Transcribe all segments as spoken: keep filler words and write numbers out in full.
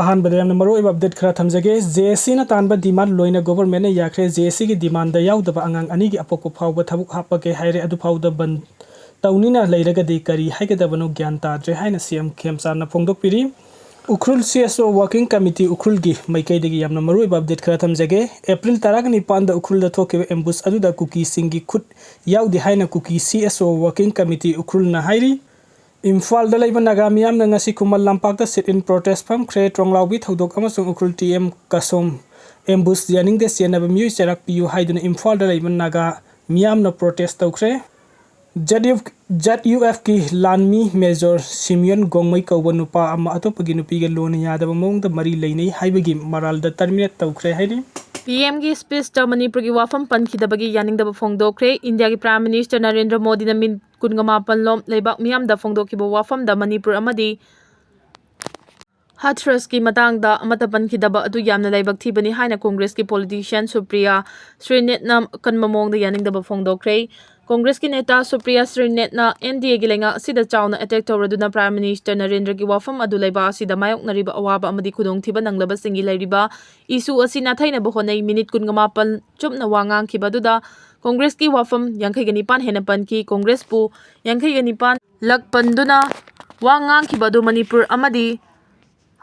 ꯑꯍꯥꯟꯕꯗ ꯌꯥꯝꯅ ꯃꯔꯨꯑꯣꯏꯕ ꯑꯞꯗꯦꯠ ꯈꯔ ꯊꯝꯖꯒꯦ꯫ ꯖꯦ ꯑꯦꯁ ꯁꯤꯅ ꯇꯥꯟꯕ ꯗꯤꯃꯥꯟ ꯂꯣꯏꯅ ꯒꯣꯚꯔꯟꯃꯦꯟꯠꯅ ꯌꯥꯈ꯭ꯔꯦ꯫ ꯖꯦ ꯑꯦꯁ ꯁꯤꯒꯤ ꯗꯤꯃꯥꯟꯗ ꯌꯥꯎꯗꯕ ꯑꯉꯥꯡ ꯑꯅꯤꯒꯤ ꯑꯄꯣꯛꯄ ꯐꯥꯎꯕ ꯊꯕꯛ ꯍꯥꯞꯄꯒꯦ ꯍꯥꯏꯔꯦ꯫ ꯑꯗꯨꯐꯥꯎꯗ ꯕꯟ ꯇꯧꯅꯤꯅ ꯂꯩꯔꯒꯗꯤ ꯀꯔꯤ ꯍꯥꯏꯒꯗꯕꯅꯣ ꯒ꯭ꯌꯥꯟ ꯇꯥꯗ꯭ꯔꯦ ꯍꯥꯏꯅ ꯁꯤ ꯑꯦꯝ ꯈꯦꯝꯆꯥꯟꯅ ꯐꯣꯡꯗꯣꯛꯄꯤꯔꯤ꯫ ꯎꯈ꯭ꯔꯨꯜ ꯁꯤ ꯑꯦꯁ ꯑꯣ ꯋꯥꯔꯀꯤꯡ ꯀꯃꯤꯇꯤ ꯎꯈ꯭ꯔꯨꯜꯒꯤ ꯃꯥꯏꯀꯩꯗꯒꯤ ꯌꯥꯝꯅ ꯃꯔꯨꯑꯣꯏꯕ ꯑꯞꯗꯦꯠ ꯈꯔ ꯊꯝꯖꯒꯦ꯫ ꯑꯦꯄ꯭ꯔꯤꯜ ꯇꯔꯥꯒ ꯅꯤꯄꯥꯟꯗ ꯎꯈ꯭ꯔꯨꯜꯗ ꯊꯣꯛꯈꯤꯕ ꯑꯦꯝꯕꯨꯁ ꯑꯗꯨꯗ ꯀꯨꯀꯤꯁꯤꯡꯒꯤ ꯈꯨꯠ ꯌꯥꯎꯗꯦ ꯍꯥꯏꯅ ꯀꯨꯀꯤ ꯁꯤ ꯑꯦꯁ ꯑꯣ ꯋꯥꯔꯀꯤꯡ ꯀꯃꯤꯇꯤ ꯎꯈ꯭ꯔꯨꯜꯅ ꯍꯥꯏꯔꯤ꯫ ꯏꯝꯐꯥꯜꯗ ꯂꯩꯕ ꯅꯥꯒꯥ ꯃꯤꯌꯥꯝꯅ ꯉꯁꯤ ꯈꯨꯃꯟ ꯂꯝꯄꯥꯛꯇ sit in protest ꯐꯝꯈ꯭ꯔꯦ꯫ ꯇ꯭ꯔꯣꯡꯂꯥꯎꯕꯤ ꯊꯧꯗꯣꯛ ꯑꯃꯁꯨꯡ ꯎꯈ꯭ꯔꯨꯜ ꯇꯤ ꯑꯦꯝ ꯀꯁꯣꯝ ꯑꯦꯝꯕꯨꯁ ꯌꯥꯅꯤꯡꯗꯦ, ꯆꯦꯟꯅꯕ ꯃꯤꯑꯣꯏ ꯆꯩꯔꯥꯛ ꯄꯤꯌꯨ ꯍꯥꯏꯗꯨꯅ ꯏꯝꯐꯥꯜꯗ ꯂꯩꯕ ꯅꯥꯒꯥ ꯃꯤꯌꯥꯝꯅ protest ꯇꯧꯈ꯭ꯔꯦ꯫ ꯖꯦꯠ ꯌꯨ, ꯖꯦꯠ ꯌꯨ ꯑꯦꯐꯀꯤ ꯂꯥꯟꯃꯤ ꯃꯦꯖꯣꯔ ꯁꯤꯃꯤꯌꯟ ꯒꯣꯡꯃꯩ ꯀꯧꯕ ꯅꯨꯄꯥ ꯑꯃ ꯑꯇꯣꯞꯄꯒꯤ ꯅꯨꯄꯤꯒ ꯂꯣꯟꯅ ꯌꯥꯗꯕ ꯃꯑꯣꯡꯗ ꯃꯔꯤ ꯂꯩꯅꯩ ꯍꯥꯏꯕꯒꯤ ꯃꯔꯥꯜꯗ terminate ꯇꯧꯈ꯭ꯔꯦ ꯍꯥꯏꯔꯤ꯫ ꯄꯤ ꯑꯦꯝꯒꯤ ꯁ꯭ꯄꯤꯆꯇ ꯃꯅꯤꯄꯨꯔꯒꯤ ꯋꯥꯐꯝ ꯄꯟꯈꯤꯗꯕꯒꯤ ꯌꯥꯅꯤꯡꯗꯕ ꯐꯣꯡꯗꯣꯛꯈ꯭ꯔꯦ꯫ ꯏꯟꯗꯤꯌꯥꯒꯤ ꯄ꯭ꯔꯥꯏꯝ ꯃꯤꯅꯤꯁꯇꯔ ꯅꯔꯦꯟꯗ꯭ꯔ ꯃꯣꯗꯤꯅ ꯃꯤꯅꯤꯠ ꯀꯨꯟꯒ ꯃꯥꯄꯟ ꯂꯣꯝ ꯂꯩꯕꯥꯛ ꯃꯤꯌꯥꯝꯗ ꯐꯣꯡꯗꯣꯛꯈꯤꯕ ꯋꯥꯐꯝꯗ ꯃꯅꯤꯄꯨꯔ ꯑꯃꯗꯤ ꯍꯊ꯭ꯔꯁꯀꯤ ꯃꯇꯥꯡꯗ ꯑꯃꯠꯇ ꯄꯟꯈꯤꯗꯕ ꯑꯗꯨ ꯌꯥꯝꯅ ꯂꯥꯏꯕꯛ ꯊꯤꯕꯅꯤ ꯍꯥꯏꯅ ꯀꯣꯡꯒ꯭ꯔꯦꯁꯀꯤ ꯄꯣꯂꯤꯇꯤꯁꯤꯌꯥꯟ ꯁꯨꯄ꯭ꯔꯤꯌꯥ ꯁ꯭ꯔꯤꯅꯦꯠꯅ ꯑꯀꯟꯕ ꯃꯑꯣꯡꯗ ꯌꯥꯅꯤꯡꯗꯕ ꯐꯣꯡꯗꯣꯛꯈ꯭ꯔꯦ꯫ ꯀꯣꯡꯒ꯭ꯔꯦꯁꯀꯤ ꯅꯦꯇꯥ ꯁꯨꯄ꯭ꯔꯤꯌꯥ ꯁ꯭ꯔꯤꯅꯦꯠꯅ ꯑꯦꯟ ꯗꯤ ꯑꯦꯒꯤ ꯂꯩꯉꯥꯛ ꯑꯁꯤꯗ ꯆꯥꯎꯅ ꯑꯦꯇꯦꯛ ꯇꯧꯔꯗꯨꯅ ꯄ꯭ꯔꯥꯏꯝ ꯃꯤꯅꯤꯁꯇꯔ ꯅꯔꯦꯟꯗ꯭ꯔꯒꯤ ꯋꯥꯐꯝ ꯑꯗꯨ ꯂꯩꯕꯥꯛ ꯑꯁꯤꯗ ꯃꯥꯌꯣꯛꯅꯔꯤꯕ ꯑꯋꯥꯕ ꯑꯃꯗꯤ ꯈꯨꯗꯣꯡꯊꯤꯕ ꯅꯪꯂꯕꯁꯤꯡꯒꯤ ꯂꯩꯔꯤꯕ ꯏꯁꯨ ꯑꯁꯤ ꯅꯥꯊꯩꯅꯕ ꯍꯣꯠꯅꯩ꯫ ꯃꯤꯅꯤꯠ ꯀꯨꯟꯒ ꯃꯥꯄꯟ ꯆꯨꯞꯅ ꯋꯥ ꯉꯥꯡꯈꯤꯕ ꯑꯗꯨꯗ ꯀꯣꯡꯒ꯭ꯔꯦꯁꯀꯤ ꯋꯥꯐꯝ ꯌꯥꯡꯈꯩꯒ ꯅꯤꯄꯥꯟ ꯍꯦꯟꯅ ꯄꯟꯈꯤ꯫ ꯀꯣꯡꯒ꯭ꯔꯦꯁꯄꯨ ꯌꯥꯡꯈꯩꯒ ꯅꯤꯄꯥꯟ ꯂꯛ ꯄꯟꯗꯨꯅ ꯋꯥ ꯉꯥꯡꯈꯤꯕ ꯑꯗꯨ ꯃꯅꯤꯄꯨꯔ ꯑꯃꯗꯤ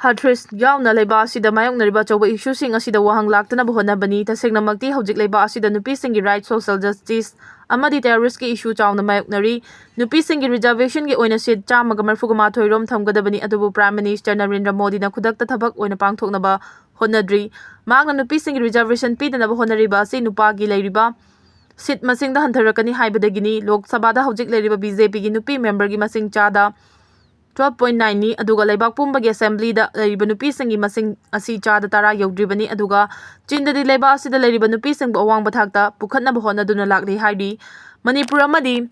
ꯍꯊ꯭ꯔꯁ ꯌꯥꯎꯅ ꯂꯩꯕꯥꯛ ꯑꯁꯤꯗ ꯃꯥꯌꯣꯛꯅꯔꯤꯕ ꯑꯆꯧꯕ ꯏꯁꯨꯁꯤꯡ ꯑꯁꯤꯗ ꯋꯥꯍꯪ ꯂꯥꯛꯇꯅꯕ ꯍꯣꯠꯅꯕꯅꯤ꯫ ꯇꯁꯦꯡꯅꯃꯛꯇꯤ ꯍꯧꯖꯤꯛ ꯂꯩꯕꯥꯛ ꯑꯁꯤꯗ ꯅꯨꯄꯤꯁꯤꯡꯒꯤ ꯔꯥꯏꯠ, ꯁꯣꯁꯤꯌꯦꯜ ꯖꯁꯇꯤꯁ ꯑꯃꯗꯤ ꯇꯦꯔꯣꯔꯤꯁꯀꯤ ꯏꯁꯨ ꯆꯥꯎꯅ ꯃꯥꯌꯣꯛꯅꯔꯤ꯫ ꯅꯨꯄꯤꯁꯤꯡꯒꯤ ꯔꯤꯖꯔꯕꯦꯁꯟꯒꯤ ꯑꯣꯏꯅ ꯁꯤꯠ ꯆꯥꯝꯃꯒ ꯃꯔꯤꯐꯨꯒ ꯃꯥꯊꯣꯏ ꯔꯣꯝ ꯊꯝꯒꯗꯕꯅꯤ, ꯑꯗꯨꯕꯨ ꯄ꯭ꯔꯥꯏꯝ ꯃꯤꯅꯤꯁꯇꯔ ꯅꯔꯦꯟꯗ꯭ꯔ ꯃꯣꯗꯤꯅ ꯈꯨꯗꯛꯇ ꯊꯕꯛ ꯑꯣꯏꯅ ꯄꯥꯡꯊꯣꯛꯅꯕ ꯍꯣꯠꯅꯗ꯭ꯔꯤ꯫ ꯃꯍꯥꯛꯅ ꯅꯨꯄꯤꯁꯤꯡꯒꯤ ꯔꯤꯖꯔꯕꯦꯁꯟ ꯄꯤꯗꯅꯕ ꯍꯣꯠꯅꯔꯤꯕ ꯑꯁꯤ ꯅꯨꯄꯥꯒꯤ ꯂꯩꯔꯤꯕ ꯁꯤꯠ ꯃꯁꯤꯡꯗ ꯍꯟꯊꯔꯛꯀꯅꯤ ꯍꯥꯏꯕꯗꯒꯤꯅꯤ꯫ ꯂꯣꯛ ꯁꯚꯥꯗ ꯍꯧꯖꯤꯛ ꯂꯩꯔꯤꯕ ꯕꯤ ꯖꯦ ꯄꯤꯒꯤ ꯅꯨꯄꯤ ꯃꯦꯝꯕꯔꯒꯤ ꯃꯁꯤꯡ ꯆꯥꯗ twelve point nineꯅꯤ, ꯑꯗꯨꯒ ꯂꯩꯕꯥꯛ ꯄꯨꯝꯕꯒꯤ ꯑꯦꯁꯦꯝꯕ꯭ꯂꯤꯗ ꯂꯩꯔꯤꯕ ꯅꯨꯄꯤꯁꯤꯡꯒꯤ ꯃꯁꯤꯡ ꯑꯁꯤ ꯆꯥꯗ ꯇꯔꯥ ꯌꯧꯗ꯭ꯔꯤꯕꯅꯤ꯫ ꯑꯗꯨꯒ ꯆꯤꯟꯗꯗꯤ ꯂꯩꯕꯥꯛ ꯑꯁꯤꯗ ꯂꯩꯔꯤꯕ ꯅꯨꯄꯤꯁꯤꯡꯕꯨ ꯑꯋꯥꯡꯕ ꯊꯥꯛꯇ ꯄꯨꯈꯠꯅꯕ ꯍꯣꯠꯅꯗꯨꯅ ꯂꯥꯛꯂꯤ ꯍꯥꯏꯔꯤ꯫ ꯃꯅꯤꯄꯨꯔ ꯑꯃꯗꯤ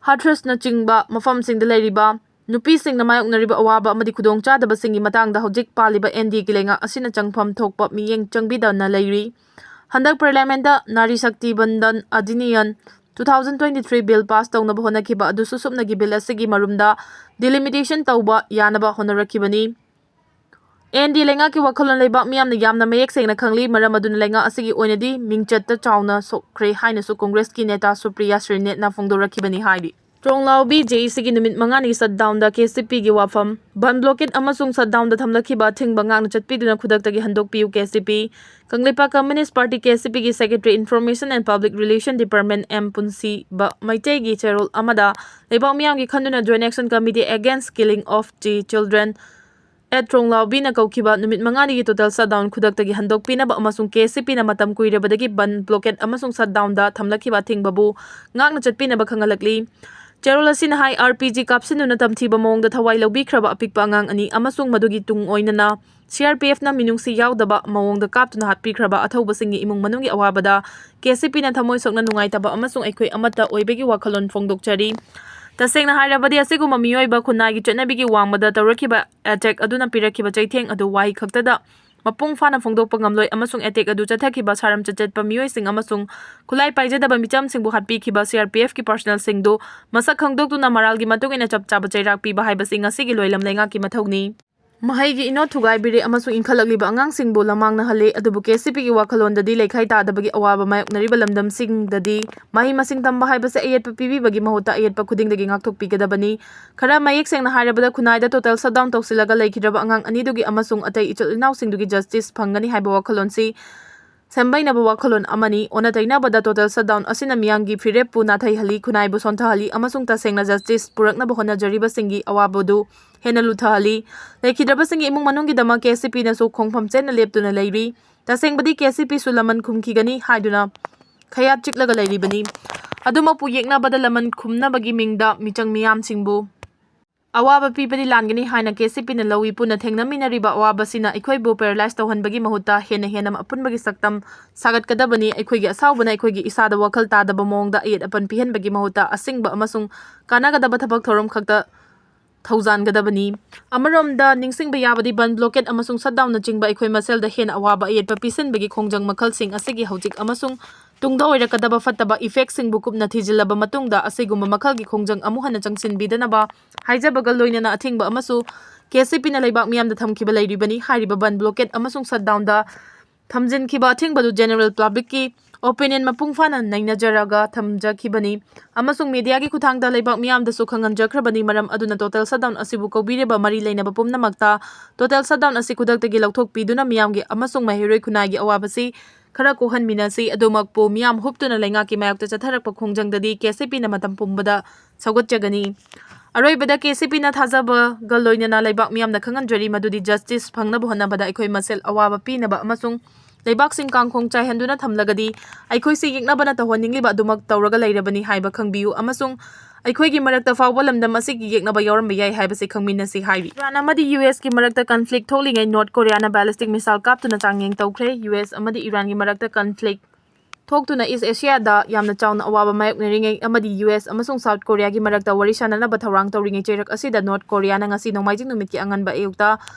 ꯍꯊ꯭ꯔꯁꯅꯆꯤꯡꯕ ꯃꯐꯝꯁꯤꯡꯗ ꯂꯩꯔꯤꯕ ꯅꯨꯄꯤꯁꯤꯡꯅ ꯃꯥꯌꯣꯛꯅꯔꯤꯕ ꯑꯋꯥꯕ ꯑꯃꯗꯤ ꯈꯨꯗꯣꯡꯆꯥꯗꯕꯁꯤꯡꯒꯤ ꯃꯇꯥꯡꯗ ꯍꯧꯖꯤꯛ ꯄꯥꯜꯂꯤꯕ ꯑꯦꯟ ꯗꯤ ꯑꯦꯒꯤ ꯂꯩꯉꯥꯛ ꯑꯁꯤꯅ ꯆꯪꯐꯝ ꯊꯣꯛꯄ ꯃꯤꯠꯌꯦꯡ ꯆꯪꯕꯤꯗꯅ ꯂꯩꯔꯤ꯫ ꯍꯟꯗꯛ ꯄꯥꯔꯂꯤꯌꯥꯃꯦꯟꯠꯇ ꯅꯥꯔꯤ ꯁꯛꯇꯤ Bandhan ꯑꯙꯤꯅꯤꯌꯝ two thousand twenty three bill pass ꯇꯧꯅꯕ ꯍꯣꯠꯅꯈꯤꯕ ꯑꯗꯨꯁꯨ ꯁꯨꯞꯅꯒꯤ ꯕꯤꯜ ꯑꯁꯤꯒꯤ ꯃꯔꯨꯝꯗ ꯗꯤꯂꯤꯃꯤꯇꯦꯁꯟ ꯇꯧꯕ ꯌꯥꯅꯕ ꯍꯣꯠꯅꯔꯛꯈꯤꯕꯅꯤ꯫ ꯑꯦꯟ ꯗꯤ ꯑꯦ ꯂꯩꯉꯥꯛꯀꯤ ꯋꯥꯈꯜꯂꯣꯟ ꯂꯩꯕꯥꯛ ꯃꯤꯌꯥꯝꯅ ꯌꯥꯝꯅ ꯃꯌꯦꯛ ꯁꯦꯡꯅ ꯈꯪꯂꯤ, ꯃꯔꯝ ꯑꯗꯨꯅ ꯂꯩꯉꯥꯛ ꯑꯁꯤꯒꯤ ꯑꯣꯏꯅꯗꯤ ꯃꯤꯡꯆꯠꯇ ꯆꯥꯎꯅ ꯁꯣꯛꯈ꯭ꯔꯦ ꯍꯥꯏꯅꯁꯨ ꯀꯣꯡꯒ꯭ꯔꯦꯁꯀꯤ ꯅꯦꯇꯥ ꯁꯨꯄ꯭ꯔꯤꯌꯥ ꯁ꯭ꯔꯤꯅꯦꯠꯅ ꯐꯣꯡꯗꯣꯔꯛꯈꯤꯕꯅꯤ ꯍꯥꯏꯔꯤ꯫ ꯇ꯭ꯔꯣꯡꯂꯥꯎꯕꯤ ꯖꯦ ꯏ ꯁꯤꯒꯤ ꯅꯨꯃꯤꯠ ꯃꯉꯥꯅꯤꯒꯤ ꯁꯠꯗꯥꯎꯟꯗ ꯀꯦ ꯁꯤ ꯄꯤꯒꯤ ꯋꯥꯐꯝ꯫ ꯕꯟ ꯕ꯭ꯂꯣꯀꯦꯠ ꯑꯃꯁꯨꯡ ꯁꯠꯗꯥꯎꯟꯗ ꯊꯝꯂꯛꯈꯤꯕ ꯑꯊꯤꯡꯕ ꯉꯥꯛꯅ ꯆꯠꯄꯤꯗꯨꯅ ꯈꯨꯗꯛꯇꯒꯤ ꯍꯟꯗꯣꯛꯄꯤꯌꯨ ꯀꯦ ꯁꯤ ꯄꯤ꯫ ꯀꯪꯂꯩꯄꯥꯛ ꯀꯝꯌꯨꯅꯤꯁ꯭ꯠ ꯄꯥꯔꯇꯤ ꯀꯦ ꯁꯤ ꯄꯤꯒꯤ secretary information and public relation department M ꯄꯨꯟꯁꯤꯕ ꯃꯩꯇꯩꯒꯤ ꯆꯦꯔꯣꯜ ꯑꯃꯗ ꯂꯩꯕꯥꯛ ꯃꯤꯌꯥꯝꯒꯤ ꯈꯟꯗꯨꯅ Joint Action Committee Against Killing of the Children at ꯇ꯭ꯔꯣꯡꯂꯥꯎꯕꯤꯅ ꯀꯧꯈꯤꯕ ꯅꯨꯃꯤꯠ ꯃꯉꯥꯅꯤꯒꯤ ꯇꯣꯇꯦꯜ ꯁꯠꯗꯥꯎꯟ ꯈꯨꯗꯛꯇꯒꯤ ꯍꯟꯗꯣꯛꯄꯤꯅꯕ ꯑꯃꯁꯨꯡ ꯀꯦ ꯁꯤ ꯄꯤꯅ ꯃꯇꯝ ꯀꯨꯏꯔꯕꯗꯒꯤ ꯕꯟ ꯕ꯭ꯂꯣꯀꯦꯠ ꯑꯃꯁꯨꯡ ꯁꯠꯗꯥꯎꯟꯗ ꯊꯝꯂꯛꯈꯤꯕ ꯑꯊꯤꯡꯕꯕꯨ ꯉꯥꯛꯅ ꯆꯠꯄꯤꯅꯕ ꯈꯪꯍꯜꯂꯛꯂꯤ꯫ ꯆꯦꯔꯣꯜ ꯑꯁꯤꯅ ꯍꯥꯏ, ꯑꯥꯔ ꯄꯤ ꯖꯤ ꯀꯥꯞꯁꯤꯟꯗꯨꯅ ꯇꯝꯊꯤꯕ ꯃꯑꯣꯡꯗ ꯊꯋꯥꯏ ꯂꯧꯕꯤꯈ꯭ꯔꯕ ꯑꯄꯤꯛꯄ ꯑꯉꯥꯡ ꯑꯅꯤ ꯑꯃꯁꯨꯡ ꯃꯗꯨꯒꯤ ꯇꯨꯡ ꯑꯣꯏꯅꯅ ꯁꯤ ꯑꯥꯔ ꯄꯤ ꯑꯦꯐꯅ ꯃꯤꯅꯨꯡꯁꯤ ꯌꯥꯎꯗꯕ ꯃꯑꯣꯡꯗ ꯀꯥꯞꯇꯨꯅ ꯍꯥꯠꯄꯤꯈ꯭ꯔꯕ ꯑꯊꯧꯕꯁꯤꯡꯒꯤ ꯏꯃꯨꯡ ꯃꯅꯨꯡꯒꯤ ꯑꯋꯥꯕꯗ ꯀꯦ ꯁꯤ ꯄꯤꯅ ꯊꯃꯣꯏ ꯁꯣꯛꯅ ꯅꯨꯡꯉꯥꯏꯇꯕ ꯑꯃꯁꯨꯡ ꯑꯩꯈꯣꯏ ꯑꯃꯠꯇ ꯑꯣꯏꯕꯒꯤ ꯋꯥꯈꯜꯂꯣꯟ ꯐꯣꯡꯗꯣꯛꯆꯔꯤ꯫ ꯇꯁꯦꯡꯅ ꯍꯥꯏꯔꯕꯗꯤ, ꯑꯁꯤꯒꯨꯝꯕ ꯃꯤꯑꯣꯏꯕ ꯈꯨꯟꯅꯥꯏꯒꯤ ꯆꯠꯅꯕꯤꯒꯤ ꯋꯥꯡꯃꯗ ꯇꯧꯔꯛꯈꯤꯕ ꯑꯦꯇꯦꯛ ꯑꯗꯨꯅ ꯄꯤꯔꯛꯈꯤꯕ ꯆꯩꯊꯦꯡ ꯑꯗꯨ ꯋꯥꯍꯩ ꯈꯛꯇꯗ ꯃꯄꯨꯡ ꯐꯥꯅ ꯐꯣꯡꯗꯣꯛꯄ ꯉꯝꯂꯣꯏ, ꯑꯃꯁꯨꯡ ꯑꯦꯇꯦꯛ ꯑꯗꯨ ꯆꯠꯊꯈꯤꯕ ꯁꯥꯔꯝ ꯆꯠꯆꯠꯄ ꯃꯤꯑꯣꯏꯁꯤꯡ ꯑꯃꯁꯨꯡ ꯈꯨꯠꯂꯥꯏ ꯄꯥꯏꯖꯗꯕ ꯃꯤꯆꯝꯁꯤꯡꯕꯨ ꯍꯥꯠꯄꯤꯈꯤꯕ ꯁꯤ ꯑꯥꯔ ꯄꯤ ꯑꯦꯐꯀꯤ ꯄꯔꯁꯅꯦꯜꯁꯤꯡꯗꯨ ꯃꯁꯛ ꯈꯪꯗꯣꯛꯇꯨꯅ ꯃꯔꯥꯜꯒꯤ ꯃꯇꯨꯡ ꯏꯟꯅ ꯆꯞ ꯆꯥꯕ ꯆꯩꯔꯥꯛ ꯄꯤꯕ ꯍꯥꯏꯕꯁꯤ ꯉꯁꯤꯒꯤ ꯂꯣꯏꯂꯝ ꯂꯩꯉꯥꯛꯀꯤ ꯃꯊꯧꯅꯤ꯫ ꯃꯍꯩꯒꯤ ꯏꯅꯣꯠ ꯊꯨꯒꯥꯏꯕꯤꯔꯦ ꯑꯃꯁꯨꯡ ꯏꯟꯈꯠꯂꯛꯂꯤꯕ ꯑꯉꯥꯡꯁꯤꯡꯕꯨ ꯂꯃꯥꯡꯅꯍꯜꯂꯦ, ꯑꯗꯨꯕꯨ ꯀꯦ ꯁꯤ ꯄꯤꯒꯤ ꯋꯥꯈꯜꯂꯣꯟꯗꯗꯤ ꯂꯩꯈꯥꯏ ꯇꯥꯗꯕꯒꯤ ꯑꯋꯥꯕ ꯃꯥꯌꯣꯛꯅꯔꯤꯕ ꯂꯝꯗꯝꯁꯤꯡꯗꯗꯤ ꯃꯍꯩ ꯃꯁꯤꯡ ꯇꯝꯕ ꯍꯥꯏꯕꯁꯤ ꯑꯌꯦꯠꯄ ꯄꯤꯕꯤꯕꯒꯤ ꯃꯍꯨꯠꯇ ꯑꯌꯦꯠꯄ ꯈꯨꯗꯤꯡꯗꯒꯤ ꯉꯥꯛꯊꯣꯛꯄꯤꯒꯗꯕꯅꯤ꯫ ꯈꯔ ꯃꯌꯦꯛ ꯁꯦꯡꯅ ꯍꯥꯏꯔꯕꯗ, ꯈꯨꯟꯅꯥꯏꯗ ꯇꯣꯇꯦꯜ ꯁꯠꯗꯥꯎꯟ ꯇꯧꯁꯤꯜꯂꯒ ꯂꯩꯈꯤꯗ꯭ꯔꯕ ꯑꯉꯥꯡ ꯑꯅꯤꯗꯨꯒꯤ ꯑꯃꯁꯨꯡ ꯑꯇꯩ ꯏꯆꯤꯜ ꯏꯅꯥꯎꯁꯤꯡꯗꯨꯒꯤ ꯖꯁꯇꯤꯁ ꯐꯪꯒꯅꯤ ꯍꯥꯏꯕ ꯋꯥꯈꯜꯂꯣꯟꯁꯤ ꯁꯦꯝꯕꯩꯅꯕ ꯋꯥꯈꯜꯂꯣꯟ ꯑꯃꯅꯤ꯫ ꯑꯣꯟꯅ ꯇꯩꯅꯕꯗ, ꯇꯣꯇꯦꯜ ꯁꯠꯗꯥꯎꯟ ꯑꯁꯤꯅ ꯃꯤꯌꯥꯝꯒꯤ ꯐꯤꯔꯦꯞꯄꯨ ꯅꯥꯊꯩꯍꯜꯂꯤ, ꯈꯨꯟꯅꯥꯏꯕꯨ ꯁꯣꯟꯊꯍꯜꯂꯤ ꯑꯃꯁꯨꯡ ꯇꯁꯦꯡꯅ ꯖꯁꯇꯤꯁ ꯄꯨꯔꯛꯅꯕ ꯍꯣꯠꯅꯖꯔꯤꯕꯁꯤꯡꯒꯤ ꯑꯋꯥꯕꯗꯨ ꯍꯦꯟꯅ ꯂꯨꯊꯍꯜꯂꯤ꯫ ꯂꯩꯈꯤꯗ꯭ꯔꯕꯁꯤꯡꯒꯤ ꯏꯃꯨꯡ ꯃꯅꯨꯡꯒꯤꯗꯃꯛ ꯀꯦ ꯁꯤ ꯄꯤꯅꯁꯨ ꯈꯣꯡꯐꯝ ꯆꯦꯠꯅ ꯂꯦꯞꯇꯨꯅ ꯂꯩꯔꯤ꯫ ꯇꯁꯦꯡꯕꯗꯤ, ꯀꯦ ꯁꯤ ꯄꯤꯁꯨ ꯂꯃꯟ ꯈꯨꯝꯈꯤꯒꯅꯤ ꯍꯥꯏꯗꯨꯅ ꯈꯌꯥꯠ ꯆꯤꯛꯂꯒ ꯂꯩꯔꯤꯕꯅꯤ꯫ ꯑꯗꯨꯃꯛꯄꯨ ꯌꯦꯛꯅꯕꯗ, ꯂꯃꯟ ꯈꯨꯝꯅꯕꯒꯤ ꯃꯤꯡꯗ ꯃꯤꯆꯪ ꯃꯤꯌꯥꯝꯁꯤꯡꯕꯨ ꯑꯋꯥꯕ ꯄꯤꯕꯗꯤ ꯂꯥꯟꯒꯅꯤ ꯍꯥꯏꯅ ꯀꯦ ꯁꯤ ꯄꯤꯅ ꯂꯧꯏ꯫ ꯄꯨꯟꯅ ꯊꯦꯡꯅꯃꯤꯟꯅꯔꯤꯕ ꯑꯋꯥꯕꯁꯤꯅ ꯑꯩꯈꯣꯏꯕꯨ ꯄꯦꯔꯥꯂꯥꯏꯖ ꯇꯧꯍꯟꯕꯒꯤ ꯃꯍꯨꯠꯇ ꯍꯦꯟꯅ ꯍꯦꯟꯅ ꯑꯄꯨꯟꯕꯒꯤ ꯁꯛꯇꯝ ꯁꯥꯒꯠꯀꯗꯕꯅꯤ꯫ ꯑꯩꯈꯣꯏꯒꯤ ꯑꯁꯥꯎꯕꯅ ꯑꯩꯈꯣꯏꯒꯤ ꯏꯁꯥꯗ ꯋꯥꯈꯜ ꯇꯥꯗꯕ ꯃꯑꯣꯡꯗ ꯑꯌꯦꯠ ꯑꯄꯟ ꯄꯤꯍꯟꯕꯒꯤ ꯃꯍꯨꯠꯇ ꯑꯁꯤꯡꯕ ꯑꯃꯁꯨꯡ ꯀꯥꯟꯅꯒꯗꯕ ꯊꯕꯛ ꯊꯧꯔꯝ ꯈꯛꯇ ꯊꯧꯖꯥꯟꯒꯗꯕꯅꯤ꯫ ꯑꯃꯔꯣꯝꯗ ꯅꯤꯡꯁꯤꯡꯕ ꯌꯥꯕꯗꯤ, ꯕꯟ ꯕ꯭ꯂꯣꯀꯦꯠ ꯑꯃꯁꯨꯡ ꯁꯠꯗꯥꯎꯟꯅꯆꯤꯡꯕ ꯑꯩꯈꯣꯏ ꯃꯁꯦꯜꯗ ꯍꯦꯟꯅ ꯑꯋꯥꯕ ꯑꯌꯦꯠꯄ ꯄꯤꯁꯤꯟꯕꯒꯤ ꯈꯣꯡꯖꯪ ꯃꯈꯜꯁꯤꯡ ꯑꯁꯤꯒꯤ ꯍꯧꯖꯤꯛ ꯑꯃꯁꯨꯡ ꯇꯨꯡꯗ ꯑꯣꯏꯔꯛꯀꯗꯕ ꯐꯠꯇꯕ ꯏꯐꯦꯛꯁꯤꯡꯕꯨ ꯀꯨꯞꯅ ꯊꯤꯖꯤꯜꯂꯕ ꯃꯇꯨꯡꯗ, ꯑꯁꯤꯒꯨꯝꯕ ꯃꯈꯜꯒꯤ ꯈꯣꯡꯖꯪ ꯑꯃꯨꯛ ꯍꯟꯅ ꯆꯪꯁꯤꯟꯕꯤꯗꯅꯕ ꯍꯥꯏꯖꯕꯒ ꯂꯣꯏꯅꯅ, ꯑꯊꯤꯡꯕ ꯑꯃꯁꯨ ꯀꯦ ꯑꯦꯁ ꯁꯤ ꯄꯤꯅ ꯂꯩꯕꯥꯛ ꯃꯤꯌꯥꯝꯗ ꯊꯝꯈꯤꯕ ꯂꯩꯔꯤꯕꯅꯤ꯫ ꯍꯥꯏꯔꯤꯕ ꯕꯟ, ꯕ꯭ꯂꯣꯀꯦꯠ ꯑꯃꯁꯨꯡ ꯁꯠꯗꯥꯎꯟꯗ ꯊꯝꯖꯤꯟꯈꯤꯕ ꯑꯊꯤꯡꯕꯗꯨ ꯖꯦꯅꯔꯦꯜ ꯄꯕ꯭ꯂꯤꯛꯀꯤ ꯑꯣꯄꯤꯅꯤꯌꯟ ꯃꯄꯨꯡ ꯐꯥꯅ ꯅꯩꯅꯖꯔꯒ ꯊꯝꯖꯈꯤꯕꯅꯤ ꯑꯃꯁꯨꯡ ꯃꯤꯗꯤꯌꯥꯒꯤ ꯈꯨꯠꯊꯥꯡꯗ ꯂꯩꯕꯥꯛ ꯃꯤꯌꯥꯝꯗꯁꯨ ꯈꯪꯍꯟꯖꯈ꯭ꯔꯕꯅꯤ꯫ ꯃꯔꯝ ꯑꯗꯨꯅ ꯇꯣꯇꯦꯜ ꯁꯠꯗꯥꯎꯟ ꯑꯁꯤꯕꯨ ꯀꯧꯕꯤꯔꯤꯕ ꯃꯔꯤ ꯂꯩꯅꯕ ꯄꯨꯝꯅꯃꯛꯇ ꯇꯣꯇꯦꯜ ꯁꯠꯗꯥꯎꯟ ꯑꯁꯤ ꯈꯨꯗꯛꯇꯒꯤ ꯂꯧꯊꯣꯛꯄꯤꯗꯨꯅ ꯃꯤꯌꯥꯝꯒꯤ ꯑꯃꯁꯨꯡ ꯃꯍꯩꯔꯣꯏ ꯈꯨꯟꯅꯥꯏꯒꯤ ꯑꯋꯥꯕꯁꯤ ꯈꯔ ꯀꯣꯛꯍꯟꯃꯤꯟꯅꯁꯤ꯫ ꯑꯗꯨꯃꯛꯄꯨ ꯃꯤꯌꯥꯝ ꯍꯨꯞꯇꯨꯅ ꯂꯩꯉꯥꯛꯀꯤ ꯃꯥꯌꯣꯛꯇ ꯆꯠꯊꯔꯛꯄ ꯈꯣꯡꯖꯪꯗꯗꯤ ꯀꯦ ꯑꯦꯁ ꯁꯤ ꯄꯤꯅ ꯃꯇꯝ ꯄꯨꯝꯕꯗ ꯁꯧꯒꯠꯆꯒꯅꯤ꯫ ꯑꯔꯣꯏꯕꯗ ꯀꯦ ꯑꯦꯁ ꯁꯤ ꯄꯤꯅ ꯊꯥꯖꯕꯒ ꯂꯣꯏꯅꯅ ꯂꯩꯕꯥꯛ ꯃꯤꯌꯥꯝꯗ ꯈꯪꯍꯟꯖꯔꯤ ꯃꯗꯨꯗꯤ ꯖꯁꯇꯤꯁ ꯐꯪꯅꯕ ꯍꯣꯠꯅꯕꯗ ꯑꯩꯈꯣꯏ ꯃꯁꯦꯜ ꯑꯋꯥꯕ ꯄꯤꯅꯕ ꯑꯃꯁꯨꯡ ꯂꯩꯕꯥꯛꯁꯤꯡ ꯀꯥꯡꯈꯣꯡ ꯆꯥꯏꯍꯟꯗꯨꯅ ꯊꯝꯂꯒꯗꯤ ꯑꯩꯈꯣꯏꯁꯤ ꯌꯦꯛꯅꯕꯅ ꯇꯧꯍꯟꯅꯤꯡꯂꯤꯕ ꯑꯗꯨꯃꯛ ꯇꯧꯔꯒ ꯂꯩꯔꯕꯅꯤ ꯍꯥꯏꯕ ꯈꯪꯕꯤꯌꯨ ꯑꯃꯁꯨꯡ ꯑꯩꯈꯣꯏꯒꯤ ꯃꯔꯛꯇ ꯐꯥꯎꯕ ꯂꯝꯗꯝ ꯑꯁꯤꯒꯤ ꯌꯦꯛꯅꯕ ꯌꯥꯎꯔꯝꯕ ꯌꯥꯏ ꯍꯥꯏꯕꯁꯤ ꯈꯪꯃꯤꯟꯅꯁꯤ ꯍꯥꯏꯔꯤ꯫ ꯏꯔꯥꯟ ꯑꯃꯗꯤ ꯌꯨ ꯑꯦꯁꯀꯤ ꯃꯔꯛꯇ ꯀꯟꯐ꯭ꯂꯤꯛ ꯊꯣꯛꯂꯤꯉꯩ ꯅꯣꯔꯠ ꯀꯣꯔꯤꯌꯥꯅ ꯕꯦꯂꯤꯁꯇꯤꯛ ꯃꯤꯁꯥꯏꯜ ꯀꯥꯞꯇꯨꯅ ꯆꯥꯡꯌꯦꯡ ꯇꯧꯈ꯭ꯔꯦ꯫ ꯌꯨ ꯑꯦꯁ ꯑꯃꯗꯤ ꯏꯔꯥꯟꯒꯤ ꯃꯔꯛꯇ ꯀꯟꯐ꯭ꯂꯤꯛ ꯊꯣꯛꯇꯨꯅ ꯏꯁ ꯑꯦꯁꯤꯌꯥꯗ ꯌꯥꯝꯅ ꯆꯥꯎꯅ ꯑꯋꯥꯕ ꯃꯥꯌꯣꯛꯅꯔꯤꯉꯩ ꯑꯃꯗꯤ ꯌꯨ ꯑꯦꯁ ꯑꯃꯁꯨꯡ ꯁꯥꯎꯠ ꯀꯣꯔꯤꯌꯥꯒꯤ ꯃꯔꯛꯇ ꯋꯥꯔꯤ ꯁꯥꯅꯅꯕ ꯊꯧꯔꯥꯡ ꯇꯧꯔꯤꯉꯩ ꯆꯩꯔꯛ ꯑꯁꯤꯗ ꯅꯣꯔꯠ ꯀꯣꯔꯤꯌꯥꯅ ꯉꯁꯤ ꯅꯣꯡꯃꯥꯏꯖꯤꯡ ꯅꯨꯃꯤꯠꯀꯤ ꯑꯉꯟꯕ ꯑꯌꯨꯛꯇ